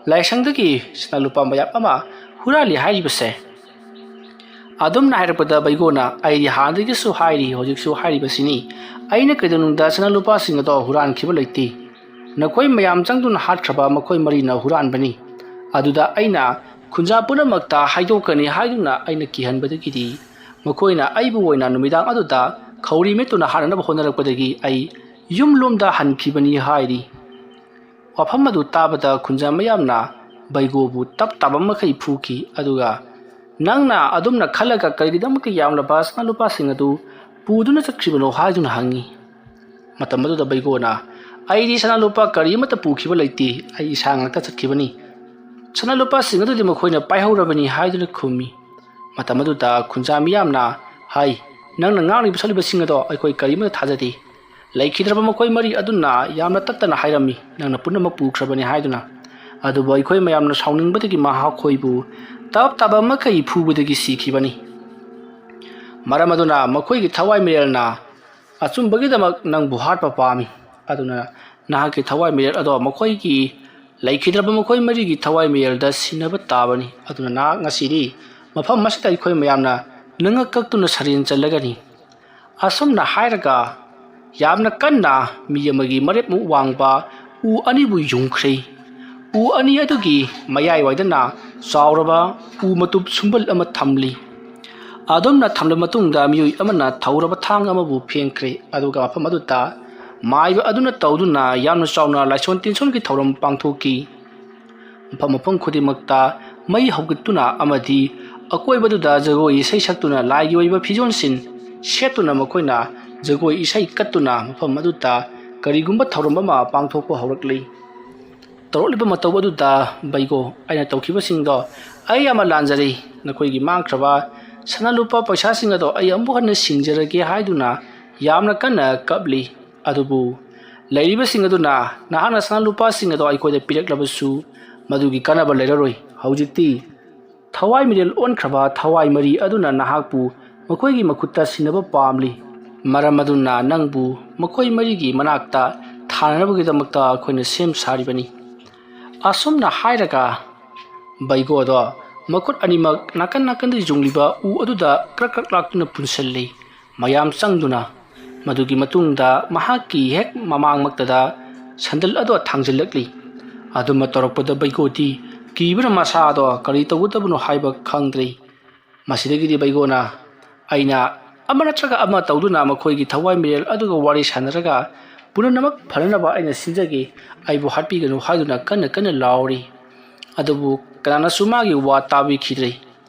ꯂꯥꯏꯁꯪꯗꯒꯤ ꯁꯅꯥ ꯂꯨꯄꯥ ꯃꯌꯥꯝ ꯑꯃ ꯍꯨꯔꯥꯜꯂꯤ ꯍꯥꯏꯔꯤꯕꯁꯦ?" ꯑꯗꯨꯝꯅ ꯍꯥꯏꯔꯛꯄꯗ ꯕꯩꯒꯣꯅ, "ꯑꯩꯗꯤ ꯍꯥꯟꯅꯗꯒꯤꯁꯨ ꯍꯥꯏꯔꯤ, ꯍꯧꯖꯤꯛꯁꯨ ꯍꯥꯏꯔꯤꯕꯁꯤꯅꯤ, ꯑꯩꯅ ꯀꯩꯗꯧꯅꯨꯡꯗ ꯁꯅꯥ ꯂꯨꯄꯥꯁꯤꯡ ꯑꯗꯣ ꯍꯨꯔꯥꯟꯈꯤꯕ ꯂꯩꯇꯦ꯫ ꯅꯈꯣꯏ ꯃꯌꯥꯝ ꯆꯪꯗꯨꯅ ꯍꯥꯠꯈ꯭ꯔꯕ ꯃꯈꯣꯏ ꯃꯔꯤꯅ ꯍꯨꯔꯥꯟꯕꯅꯤ꯫ ꯑꯗꯨꯗ ꯑꯩꯅ ꯈꯨꯟꯖꯥ ꯄꯨꯝꯅꯃꯛꯇ ꯍꯥꯏꯗꯣꯛꯀꯅꯤ ꯍꯥꯏꯗꯨꯅ ꯑꯩꯅ ꯀꯤꯍꯟꯕꯗꯒꯤꯗꯤ ꯃꯈꯣꯏꯅ ꯑꯩꯕꯨ ꯑꯣꯏꯅ ꯅꯨꯃꯤꯗꯥꯡ ꯑꯗꯨꯗ ꯈꯧꯔꯤ ꯃꯦꯠꯇꯨꯅ ꯍꯥꯠꯅꯅꯕ ꯍꯣꯠꯅꯔꯛꯄꯗꯒꯤ ꯑꯩ ꯌꯨꯝꯂꯣꯝꯗ ꯍꯟꯈꯤꯕꯅꯤ ꯍꯥꯏꯔꯤ꯫ ꯋꯥꯐꯝ ꯑꯗꯨ ꯇꯥꯕꯗ ꯈꯨꯟꯖꯥ ꯃꯌꯥꯝꯅ ꯕꯩꯒꯣꯕꯨ ꯇꯞ ꯇꯥꯕ ꯃꯈꯩ ꯐꯨꯈꯤ, ꯑꯗꯨꯒ "ꯅꯪꯅ ꯑꯗꯨꯝꯅ ꯈꯜꯂꯒ ꯀꯔꯤꯒꯤꯗꯃꯛꯇ ꯌꯥꯝꯂꯕ ꯁꯅꯥ ꯂꯨꯄꯥꯁꯤꯡ ꯑꯗꯨ ꯄꯨꯗꯨꯅ ꯆꯠꯈ꯭ꯔꯤꯕꯅꯣ?" ꯍꯥꯏꯗꯨꯅ ꯍꯪꯉꯤ꯫ ꯃꯇꯝ ꯑꯗꯨꯗ ꯕꯩꯒꯣꯅ, "ꯑꯩꯗꯤ ꯁꯅꯥ ꯂꯨꯄꯥ ꯀꯔꯤ ꯑꯃꯠꯇ ꯄꯨꯈꯤꯕ ꯂꯩꯇꯦ, ꯑꯩ ꯏꯁꯥ ꯉꯥꯛꯇ ꯆꯠꯈꯤꯕꯅꯤ꯫ ꯁꯅꯥ ꯂꯨꯄꯥꯁꯤꯡ ꯑꯗꯨꯗꯤ ꯃꯈꯣꯏꯅ ꯄꯥꯏꯍꯧꯔꯕꯅꯤ" ꯍꯥꯏꯗꯨꯅ ꯈꯨꯝꯃꯤ꯫ ꯃꯇꯝ ꯑꯗꯨꯗ ꯈꯨꯟꯖꯥ ꯃꯤꯌꯥꯝꯅ ꯍꯥꯏ, "ꯅꯪꯅ ꯉꯥꯡꯂꯤꯕ ꯁꯛꯂꯤꯕꯁꯤꯡ ꯑꯗꯣ ꯑꯩꯈꯣꯏ ꯀꯔꯤꯃꯠꯇ ꯊꯥꯖꯗꯦ꯫ ꯂꯩꯈꯤꯗ꯭ꯔꯕ ꯃꯈꯣꯏ ꯃꯔꯤ ꯑꯗꯨꯅ ꯌꯥꯝꯅ ꯇꯠꯇꯅ ꯍꯥꯏꯔꯝꯃꯤ, ꯅꯪꯅ ꯄꯨꯝꯅꯃꯛ ꯄꯨꯈ꯭ꯔꯕꯅꯤ" ꯍꯥꯏꯗꯨꯅ꯫ ꯑꯗꯨꯕꯨ ꯑꯩꯈꯣꯏ ꯃꯌꯥꯝꯅ ꯁꯥꯎꯅꯤꯡꯕꯗꯒꯤ ꯃꯈꯣꯏꯕꯨ ꯇꯞ ꯇꯥꯕ ꯃꯈꯩ ꯐꯨꯕꯗꯒꯤ ꯁꯤꯈꯤꯕꯅꯤ꯫ ꯃꯔꯝ ꯑꯗꯨꯅ ꯃꯈꯣꯏꯒꯤ ꯊꯋꯥꯏ ꯃꯤꯔꯦꯜꯅ ꯑꯆꯨꯝꯕꯒꯤꯗꯃꯛ ꯅꯪꯕꯨ ꯍꯥꯠꯄ ꯄꯥꯝꯃꯤ꯫ ꯑꯗꯨꯅ ꯅꯍꯥꯛꯀꯤ ꯊꯋꯥꯏ ꯃꯤꯔꯦꯜ ꯑꯗꯣ ꯃꯈꯣꯏꯒꯤ ꯂꯩꯈꯤꯗ꯭ꯔꯕ ꯃꯈꯣꯏ ꯃꯔꯤꯒꯤ ꯊꯋꯥꯏ ꯃꯤꯔꯦꯜꯗ ꯁꯤꯟꯅꯕ ꯇꯥꯕꯅꯤ꯫ ꯑꯗꯨꯅ ꯅꯍꯥꯛ ꯉꯁꯤꯗꯤ ꯃꯐꯝ ꯑꯁꯤꯗ ꯑꯩꯈꯣꯏ ꯃꯌꯥꯝꯅ ꯅꯉꯛ ꯀꯛꯇꯨꯅ ꯁꯔꯦꯡ ꯆꯜꯂꯒꯅꯤ꯫ ꯑꯁꯨꯝꯅ ꯍꯥꯏꯔꯒ ꯌꯥꯝꯅ ꯀꯟꯅ ꯃꯤ ꯑꯃꯒꯤ ꯃꯔꯦꯞꯃꯨꯛ ꯋꯥꯡꯕ ꯎ ꯑꯅꯤꯕꯨ ꯌꯨꯡꯈ꯭ꯔꯦ꯫ ꯎ ꯑꯅꯤ ꯑꯗꯨꯒꯤ ꯃꯌꯥꯏꯋꯥꯏꯗꯅ ꯆꯥꯎꯔꯕ ꯎ ꯃꯇꯨꯞ ꯁꯨꯝꯕꯜ ꯑꯃ ꯊꯝꯂꯤ꯫ ꯑꯗꯨꯝꯅ ꯊꯝꯂꯕ ꯃꯇꯨꯡꯗ ꯃꯤꯑꯣꯏ ꯑꯃꯅ ꯊꯧꯔꯕ ꯊꯥꯡ ꯑꯃꯕꯨ ꯐꯦꯡꯈ꯭ꯔꯦ, ꯑꯗꯨꯒ ꯃꯐꯝ ꯑꯗꯨꯗ ꯃꯥꯏꯕ ꯑꯗꯨꯅ ꯇꯧꯗꯨꯅ ꯌꯥꯝꯅ ꯆꯥꯎꯅ ꯂꯥꯏꯁꯣꯟ ꯇꯤꯟꯁꯣꯟꯒꯤ ꯊꯧꯔꯝ ꯄꯥꯡꯊꯣꯛꯈꯤ꯫ ꯃꯐꯝ ꯃꯐꯝ ꯈꯨꯗꯤꯡꯃꯛꯇ ꯃꯩ ꯍꯧꯒꯠꯇꯨꯅ ꯑꯃꯗꯤ ꯑꯀꯣꯏꯕꯗꯨꯗ ꯖꯒꯣꯏ ꯏꯁꯩ ꯁꯛꯇꯨꯅ ꯂꯥꯏꯒꯤ ꯑꯣꯏꯕ ꯐꯤꯖꯣꯜꯁꯤꯡ ꯁꯦꯠꯇꯨꯅ ꯃꯈꯣꯏꯅ ꯖꯒꯣꯏ ꯏꯁꯩ ꯀꯠꯇꯨꯅ ꯃꯐꯝ ꯑꯗꯨꯗ ꯀꯔꯤꯒꯨꯝꯕ ꯊꯧꯔꯝ ꯑꯃ ꯄꯥꯡꯊꯣꯛꯄ ꯍꯧꯔꯛꯂꯤ꯫ ꯇꯧꯔꯛꯂꯤꯕ ꯃꯇꯧ ꯑꯗꯨꯗ ꯕꯩꯒꯣ, ꯑꯩꯅ ꯇꯧꯈꯤꯕꯁꯤꯡꯗꯣ ꯑꯩ ꯌꯥꯝꯅ ꯂꯥꯟꯖꯔꯦ꯫ ꯅꯈꯣꯏꯒꯤ ꯃꯥꯡꯈ꯭ꯔꯕ ꯁꯅꯥ ꯂꯨꯄꯥ ꯄꯩꯁꯥꯁꯤꯡ ꯑꯗꯣ ꯑꯩ ꯑꯃꯨꯛ ꯍꯟꯅ ꯁꯤꯡꯖꯔꯒꯦ ꯍꯥꯏꯗꯨꯅ ꯌꯥꯝꯅ ꯀꯟꯅ ꯀꯞꯂꯤ꯫ ꯑꯗꯨꯕꯨ ꯂꯩꯔꯤꯕꯁꯤꯡ ꯑꯗꯨꯅ ꯅꯍꯥꯛꯅ ꯁꯅꯥ ꯂꯨꯄꯥꯁꯤꯡ ꯑꯗꯣ ꯑꯩꯈꯣꯏꯗ ꯄꯤꯔꯛꯂꯕꯁꯨ ꯃꯗꯨꯒꯤ ꯀꯥꯟꯅꯕ ꯂꯩꯔꯔꯣꯏ꯫ ꯍꯧꯖꯤꯛꯇꯤ ꯊꯋꯥꯏ ꯃꯤꯔꯦꯜ ꯑꯣꯟꯈ꯭ꯔꯕ ꯊꯋꯥꯏ ꯃꯔꯤ ꯑꯗꯨꯅ ꯅꯍꯥꯛꯄꯨ ꯃꯈꯣꯏꯒꯤ ꯃꯈꯨꯠꯇ ꯁꯤꯟꯅꯕ ꯄꯥꯝꯂꯤ꯫ ꯃꯔꯝ ꯑꯗꯨꯅ ꯅꯪꯕꯨ ꯃꯈꯣꯏ ꯃꯔꯤꯒꯤ ꯃꯅꯥꯛꯇ ꯊꯥꯅꯅꯕꯒꯤꯗꯃꯛꯇ ꯑꯩꯈꯣꯏꯅ ꯁꯦꯝ ꯁꯥꯔꯤꯕꯅꯤ꯫ ꯑꯁꯨꯝꯅ ꯍꯥꯏꯔꯒ ꯕꯩꯒꯣꯗꯣ ꯃꯈꯨꯠ ꯑꯅꯤꯃꯛ ꯅꯥꯀꯟ ꯅꯥꯀꯟꯗ ꯌꯨꯡꯂꯤꯕ ꯎ ꯑꯗꯨꯗ ꯀ꯭ꯔꯛ ꯀ꯭ꯔꯛ ꯂꯥꯛꯇꯨꯅ ꯄꯨꯟꯁꯤꯜꯂꯤ꯫ ꯃꯌꯥꯝ ꯆꯪꯗꯨꯅ ꯃꯗꯨꯒꯤ ꯃꯇꯨꯡꯗ ꯃꯍꯥꯛꯀꯤ ꯍꯦꯛ ꯃꯃꯥꯡꯃꯛꯇꯗ ꯁꯟꯗꯜ ꯑꯗꯣ ꯊꯥꯡꯖꯤꯜꯂꯛꯂꯤ꯫ ꯑꯗꯨꯃ ꯇꯧꯔꯛꯄꯗ ꯕꯩꯒꯣꯗꯤ ꯀꯤꯕꯅ ꯃꯁꯥꯗꯣ ꯀꯔꯤ ꯇꯧꯒꯗꯕꯅꯣ ꯍꯥꯏꯕ ꯈꯪꯗ꯭ꯔꯦ꯫ ꯃꯁꯤꯗꯒꯤꯗꯤ ꯕꯩꯒꯣꯅ, "ꯑꯩꯅ ꯑꯃ ꯅꯠꯇ꯭ꯔꯒ ꯑꯃ ꯇꯧꯗꯨꯅ ꯃꯈꯣꯏꯒꯤ ꯊꯋꯥꯏ ꯃꯤꯔꯦꯜ ꯑꯗꯨꯒ ꯋꯥꯔꯤ ꯁꯥꯟꯅꯔꯒ ꯄꯨꯝꯅꯃꯛ ꯐꯅꯅꯕ ꯑꯩꯅ ꯁꯤꯟꯖꯒꯦ, ꯑꯩꯕꯨ ꯍꯥꯠꯄꯤꯒꯅꯨ" ꯍꯥꯏꯗꯨꯅ ꯀꯟꯅ ꯀꯟꯅ ꯂꯥꯎꯔꯤ꯫ ꯑꯗꯨꯕꯨ ꯀꯅꯥꯅꯁꯨ ꯃꯥꯒꯤ ꯋꯥ ꯇꯥꯕꯤꯈꯤꯗ꯭ꯔꯦ꯫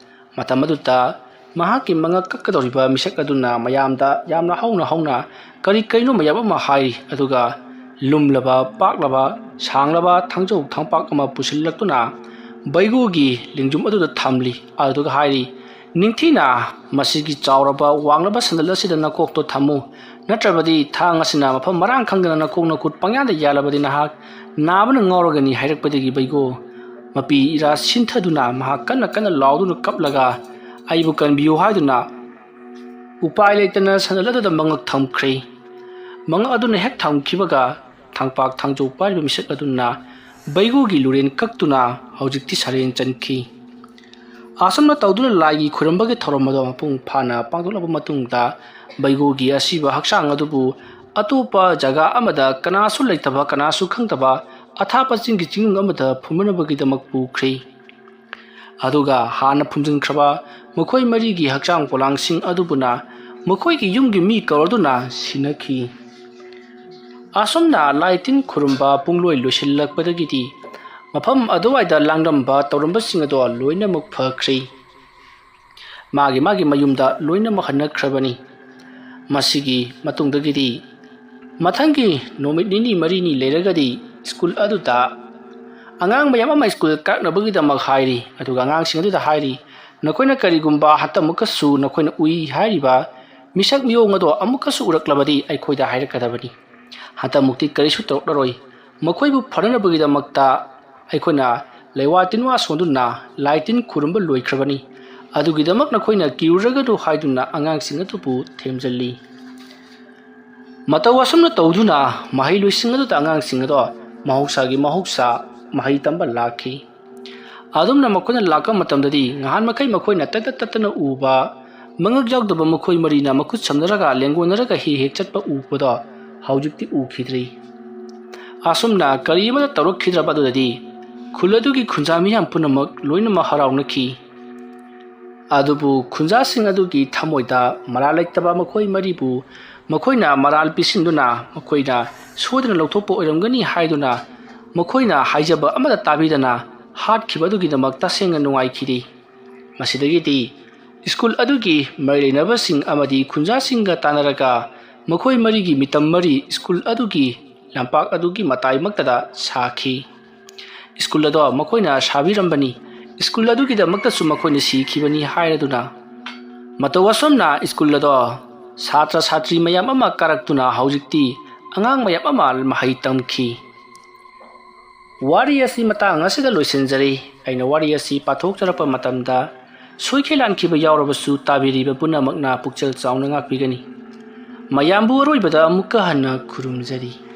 ꯃꯇꯝ ꯑꯗꯨꯗ ꯃꯍꯥꯛꯀꯤ ꯃꯉꯛ ꯀꯛꯀꯗꯧꯔꯤꯕ ꯃꯤꯁꯛ ꯑꯗꯨꯅ ꯃꯌꯥꯝꯗ ꯌꯥꯝꯅ ꯍꯧꯅ ꯍꯧꯅ ꯀꯔꯤ ꯀꯔꯤꯅꯣ ꯃꯌꯥꯝ ꯑꯃ ꯍꯥꯏꯔꯤ, ꯑꯗꯨꯒ ꯂꯨꯝꯂꯕ, ꯄꯥꯛꯂꯕ, ꯁꯥꯡꯂꯕ ꯊꯥꯡꯖꯧ ꯊꯥꯡꯄꯥꯛ ꯑꯃ ꯄꯨꯁꯤꯜꯂꯛꯇꯨꯅ ꯕꯩꯒꯨꯒꯤ ꯂꯦꯡꯖꯨꯝ ꯑꯗꯨꯗ ꯊꯝꯂꯤ꯫ ꯑꯗꯨꯒ ꯍꯥꯏꯔꯤ, "ꯅꯤꯡꯊꯤꯅ ꯃꯁꯤꯒꯤ ꯆꯥꯎꯔꯕ ꯋꯥꯡꯂꯕ ꯁꯟꯗꯜ ꯑꯁꯤꯗ ꯅꯀꯣꯛꯇꯣ ꯊꯝꯃꯨ, ꯅꯠꯇ꯭ꯔꯕꯗꯤ ꯊꯥꯡ ꯑꯁꯤꯅ ꯃꯐꯝ ꯃꯔꯥꯡ ꯈꯪꯗꯅ ꯅꯀꯣꯛ ꯅꯈꯨꯠ ꯄꯪꯌꯥꯟꯗ ꯌꯥꯜꯂꯕꯗꯤ ꯅꯍꯥꯛ ꯅꯥꯕꯅ ꯉꯥꯎꯔꯒꯅꯤ" ꯍꯥꯏꯔꯛꯄꯗꯒꯤ ꯕꯩꯒꯣ ꯃꯄꯤ ꯏꯔꯥ ꯁꯤꯟꯊꯗꯨꯅ ꯃꯍꯥꯛ ꯀꯟꯅ ꯀꯟꯅ ꯂꯥꯎꯗꯨꯅ ꯀꯞꯂꯒ "ꯑꯩꯕꯨ ꯀꯟꯕꯤꯌꯨ" ꯍꯥꯏꯗꯨꯅ ꯎꯄꯥꯏ ꯂꯩꯇꯅ ꯁꯟꯗꯜ ꯑꯗꯨꯗ ꯃꯉꯛ ꯊꯝꯈ꯭ꯔꯦ꯫ ꯃꯉꯛ ꯑꯗꯨꯅ ꯍꯦꯛ ꯊꯝꯈꯤꯕꯒ ꯊꯥꯡꯄꯥꯛ ꯊꯥꯡꯖꯧ ꯄꯥꯏꯔꯤꯕ ꯃꯤꯁꯛ ꯑꯗꯨꯅ ꯕꯩꯒꯨꯒꯤ ꯂꯨꯔꯦꯟ ꯀꯛꯇꯨꯅ ꯍꯧꯖꯤꯛꯇꯤ ꯁꯔꯦꯡ ꯆꯟꯈꯤ꯫ ꯑꯁꯨꯝꯅ ꯇꯧꯗꯨꯅ ꯂꯥꯏꯒꯤ ꯈꯨꯔꯨꯝꯕꯒꯤ ꯊꯧꯔꯝ ꯑꯗꯣ ꯃꯄꯨꯡ ꯐꯥꯅ ꯄꯥꯡꯊꯣꯛꯂꯕ ꯃꯇꯨꯡꯗ ꯕꯩꯒꯨꯒꯤ ꯑꯁꯤꯕ ꯍꯛꯆꯥꯡ ꯑꯗꯨꯕꯨ ꯑꯇꯣꯞꯄ ꯖꯒꯥ ꯑꯃꯗ ꯀꯅꯥꯁꯨ ꯂꯩꯇꯕ, ꯀꯅꯥꯁꯨ ꯈꯪꯗꯕ ꯑꯊꯥꯞꯄ ꯆꯤꯡꯒꯤ ꯆꯤꯡꯅꯨꯡ ꯑꯃꯗ ꯐꯨꯝꯅꯅꯕꯒꯤꯗꯃꯛ ꯄꯨꯈ꯭ꯔꯦ꯫ ꯑꯗꯨꯒ ꯍꯥꯟꯅ ꯐꯨꯝꯖꯤꯟꯈ꯭ꯔꯕ ꯃꯈꯣꯏ ꯃꯔꯤꯒꯤ ꯍꯛꯆꯥꯡ ꯄꯣꯂꯥꯡꯁꯤꯡ ꯑꯗꯨꯕꯨꯅ ꯃꯈꯣꯏꯒꯤ ꯌꯨꯝꯒꯤ ꯃꯤ ꯀꯧꯔꯗꯨꯅ ꯁꯤꯟꯅꯈꯤ꯫ ꯑꯁꯨꯝꯅ ꯂꯥꯏ ꯇꯤꯟ ꯈꯨꯔꯨꯝꯕ ꯄꯨꯡꯂꯣꯏ ꯂꯣꯏꯁꯤꯜꯂꯛꯄꯗꯒꯤꯗꯤ ꯃꯐꯝ ꯑꯗꯨꯋꯥꯏꯗ ꯂꯥꯡꯂꯝꯕ ꯇꯧꯔꯝꯕꯁꯤꯡ ꯑꯗꯣ ꯂꯣꯏꯅꯃꯛ ꯐꯈ꯭ꯔꯦ꯫ ꯃꯥꯒꯤ ꯃꯥꯒꯤ ꯃꯌꯨꯝꯗ ꯂꯣꯏꯅꯃꯛ ꯍꯟꯅꯈ꯭ꯔꯕꯅꯤ꯫ ꯃꯁꯤꯒꯤ ꯃꯇꯨꯡꯗꯒꯤꯗꯤ ꯃꯊꯪꯒꯤ ꯅꯨꯃꯤꯠ ꯅꯤꯅꯤ ꯃꯔꯤꯅꯤ ꯂꯩꯔꯒꯗꯤ ꯁ꯭ꯀꯨꯜ ꯑꯗꯨꯗ ꯑꯉꯥꯡ ꯃꯌꯥꯝ ꯑꯃ ꯁ꯭ꯀꯨꯜ ꯀꯥꯔꯛꯅꯕꯒꯤꯗꯃꯛ ꯍꯥꯏꯔꯤ꯫ ꯑꯗꯨꯒ ꯑꯉꯥꯡꯁꯤꯡ ꯑꯗꯨꯗ ꯍꯥꯏꯔꯤ, "ꯅꯈꯣꯏꯅ ꯀꯔꯤꯒꯨꯝꯕ ꯍꯟꯗꯛꯃꯨꯛꯀꯁꯨ ꯅꯈꯣꯏꯅ ꯎꯏ ꯍꯥꯏꯔꯤꯕ ꯃꯤꯁꯛ ꯃꯤꯑꯣꯡ ꯑꯗꯣ ꯑꯃꯨꯛꯀꯁꯨ ꯎꯔꯛꯂꯕꯗꯤ ꯑꯩꯈꯣꯏꯗ ꯍꯥꯏꯔꯛꯀꯗꯕꯅꯤ꯫ ꯍꯟꯗꯛꯃꯨꯛꯇꯤ ꯀꯔꯤꯁꯨ ꯇꯧꯔꯛꯂꯔꯣꯏ꯫ ꯃꯈꯣꯏꯕꯨ ꯐꯅꯅꯕꯒꯤꯗꯃꯛꯇ ꯑꯩꯈꯣꯏꯅ ꯂꯩꯋꯥ ꯇꯤꯟꯋꯥ ꯁꯣꯟꯗꯨꯅ ꯂꯥꯏ ꯇꯤꯟ ꯈꯨꯔꯨꯝꯕ ꯂꯣꯏꯈ꯭ꯔꯕꯅꯤ꯫ ꯑꯗꯨꯒꯤꯗꯃꯛ ꯅꯈꯣꯏꯅ ꯀꯤꯔꯨꯔꯒꯅꯨ" ꯍꯥꯏꯗꯨꯅ ꯑꯉꯥꯡꯁꯤꯡ ꯑꯗꯨꯕꯨ ꯊꯦꯝꯖꯤꯜꯂꯤ꯫ ꯃꯇꯧ ꯑꯁꯨꯝꯅ ꯇꯧꯗꯨꯅ ꯃꯍꯩꯂꯣꯏꯁꯤꯡ ꯑꯗꯨꯗ ꯑꯉꯥꯡꯁꯤꯡ ꯑꯗꯣ ꯃꯍꯧꯁꯥꯒꯤ ꯃꯍꯧꯁꯥ ꯃꯍꯩ ꯇꯝꯕ ꯂꯥꯛꯈꯤ꯫ ꯑꯗꯨꯝꯅ ꯃꯈꯣꯏꯅ ꯂꯥꯛꯄ ꯃꯇꯝꯗꯗꯤ ꯉꯍꯥꯟ ꯃꯈꯩ ꯃꯈꯣꯏꯅ ꯇꯠꯇ ꯇꯠꯇꯅ ꯎꯕ ꯃꯉꯛ ꯌꯥꯎꯗꯕ ꯃꯈꯣꯏ ꯃꯔꯤꯅ ꯃꯈꯨꯠ ꯁꯝꯅꯔꯒ ꯂꯦꯡꯒꯣꯟꯅꯔꯒ ꯍꯦꯛ ꯍꯦꯛ ꯆꯠꯄ ꯎꯕꯗꯣ ꯍꯧꯖꯤꯛꯇꯤ ꯎꯈꯤꯗ꯭ꯔꯦ꯫ ꯑꯁꯨꯝꯅ ꯀꯔꯤ ꯑꯃꯠꯇ ꯇꯧꯔꯛꯈꯤꯗ꯭ꯔꯕ ꯑꯗꯨꯗꯗꯤ ꯈꯨꯜ ꯑꯗꯨꯒꯤ ꯈꯨꯟꯖꯥ ꯃꯤꯌꯥꯝ ꯄꯨꯝꯅꯃꯛ ꯂꯣꯏꯅꯃꯛ ꯍꯔꯥꯎꯅꯈꯤ꯫ ꯑꯗꯨꯕꯨ ꯈꯨꯟꯖꯥꯁꯤꯡ ꯑꯗꯨꯒꯤ ꯊꯃꯣꯏꯗ ꯃꯔꯥꯜ ꯂꯩꯇꯕ ꯃꯈꯣꯏ ꯃꯔꯤꯕꯨ ꯃꯈꯣꯏꯅ ꯃꯔꯥꯜ ꯄꯤꯁꯤꯟꯗꯨꯅ ꯃꯈꯣꯏꯅ ꯁꯣꯏꯗꯅ ꯂꯧꯊꯣꯛꯄ ꯑꯣꯏꯔꯝꯒꯅꯤ ꯍꯥꯏꯗꯨꯅ ꯃꯈꯣꯏꯅ ꯍꯥꯏꯖꯕ ꯑꯃꯠꯇ ꯇꯥꯕꯤꯗꯅ ꯍꯥꯠꯈꯤꯕ ꯑꯗꯨꯒꯤꯗꯃꯛ ꯇꯁꯦꯡꯅ ꯅꯨꯡꯉꯥꯏꯈꯤꯗꯦ꯫ ꯃꯁꯤꯗꯒꯤꯗꯤ ꯁ꯭ꯀꯨꯜ ꯑꯗꯨꯒꯤ ꯃꯔꯤ ꯂꯩꯅꯕꯁꯤꯡ ꯑꯃꯗꯤ ꯈꯨꯟꯖꯥꯁꯤꯡꯒ ꯇꯥꯟꯅꯔꯒ ꯃꯈꯣꯏ ꯃꯔꯤꯒꯤ ꯃꯤꯇꯝ ꯃꯔꯤ ꯁ꯭ꯀꯨꯜ ꯑꯗꯨꯒꯤ ꯂꯝꯄꯥꯛ ꯑꯗꯨꯒꯤ ꯃꯇꯥꯏꯃꯛꯇꯗ ꯁꯥꯈꯤ꯫ ꯁ꯭ꯀꯨꯜ ꯑꯗꯣ ꯃꯈꯣꯏꯅ ꯁꯥꯕꯤꯔꯝꯕꯅꯤ꯫ ꯁ꯭ꯀꯨꯜ ꯑꯗꯨꯒꯤꯗꯃꯛꯇꯁꯨ ꯃꯈꯣꯏꯅ ꯁꯤꯈꯤꯕꯅꯤ ꯍꯥꯏꯔꯗꯨꯅ ꯃꯇꯧ ꯑꯁꯨꯝꯅ ꯁ꯭ꯀꯨꯜ ꯑꯗꯣ ꯁꯥꯇ꯭ꯔ ꯁꯥꯇ꯭ꯔꯤ ꯃꯌꯥꯝ ꯑꯃ ꯀꯥꯔꯛꯇꯨꯅ ꯍꯧꯖꯤꯛꯇꯤ ꯑꯉꯥꯡ ꯃꯌꯥꯝ ꯑꯃ ꯃꯍꯩ ꯇꯝꯈꯤ꯫ ꯋꯥꯔꯤ ꯑꯁꯤ ꯃꯇꯥꯡ ꯑꯁꯤꯗ ꯂꯣꯏꯁꯤꯟꯖꯔꯤ꯫ ꯑꯩꯅ ꯋꯥꯔꯤ ꯑꯁꯤ ꯄꯥꯊꯣꯛꯆꯔꯛꯄ ꯃꯇꯝꯗ ꯁꯣꯏꯈꯤ ꯂꯥꯟꯈꯤꯕ ꯌꯥꯎꯔꯕꯁꯨ ꯇꯥꯕꯤꯔꯤꯕ ꯄꯨꯝꯅꯃꯛꯅ ꯄꯨꯛꯆꯦꯜ ꯆꯥꯎꯅ ꯉꯥꯛꯄꯤꯒꯅꯤ꯫ ꯃꯌꯥꯝꯕꯨ ꯑꯔꯣꯏꯕꯗ ꯑꯃꯨꯛꯀ ꯍꯟꯅ ꯈꯨꯔꯨꯝꯖꯔꯤ꯫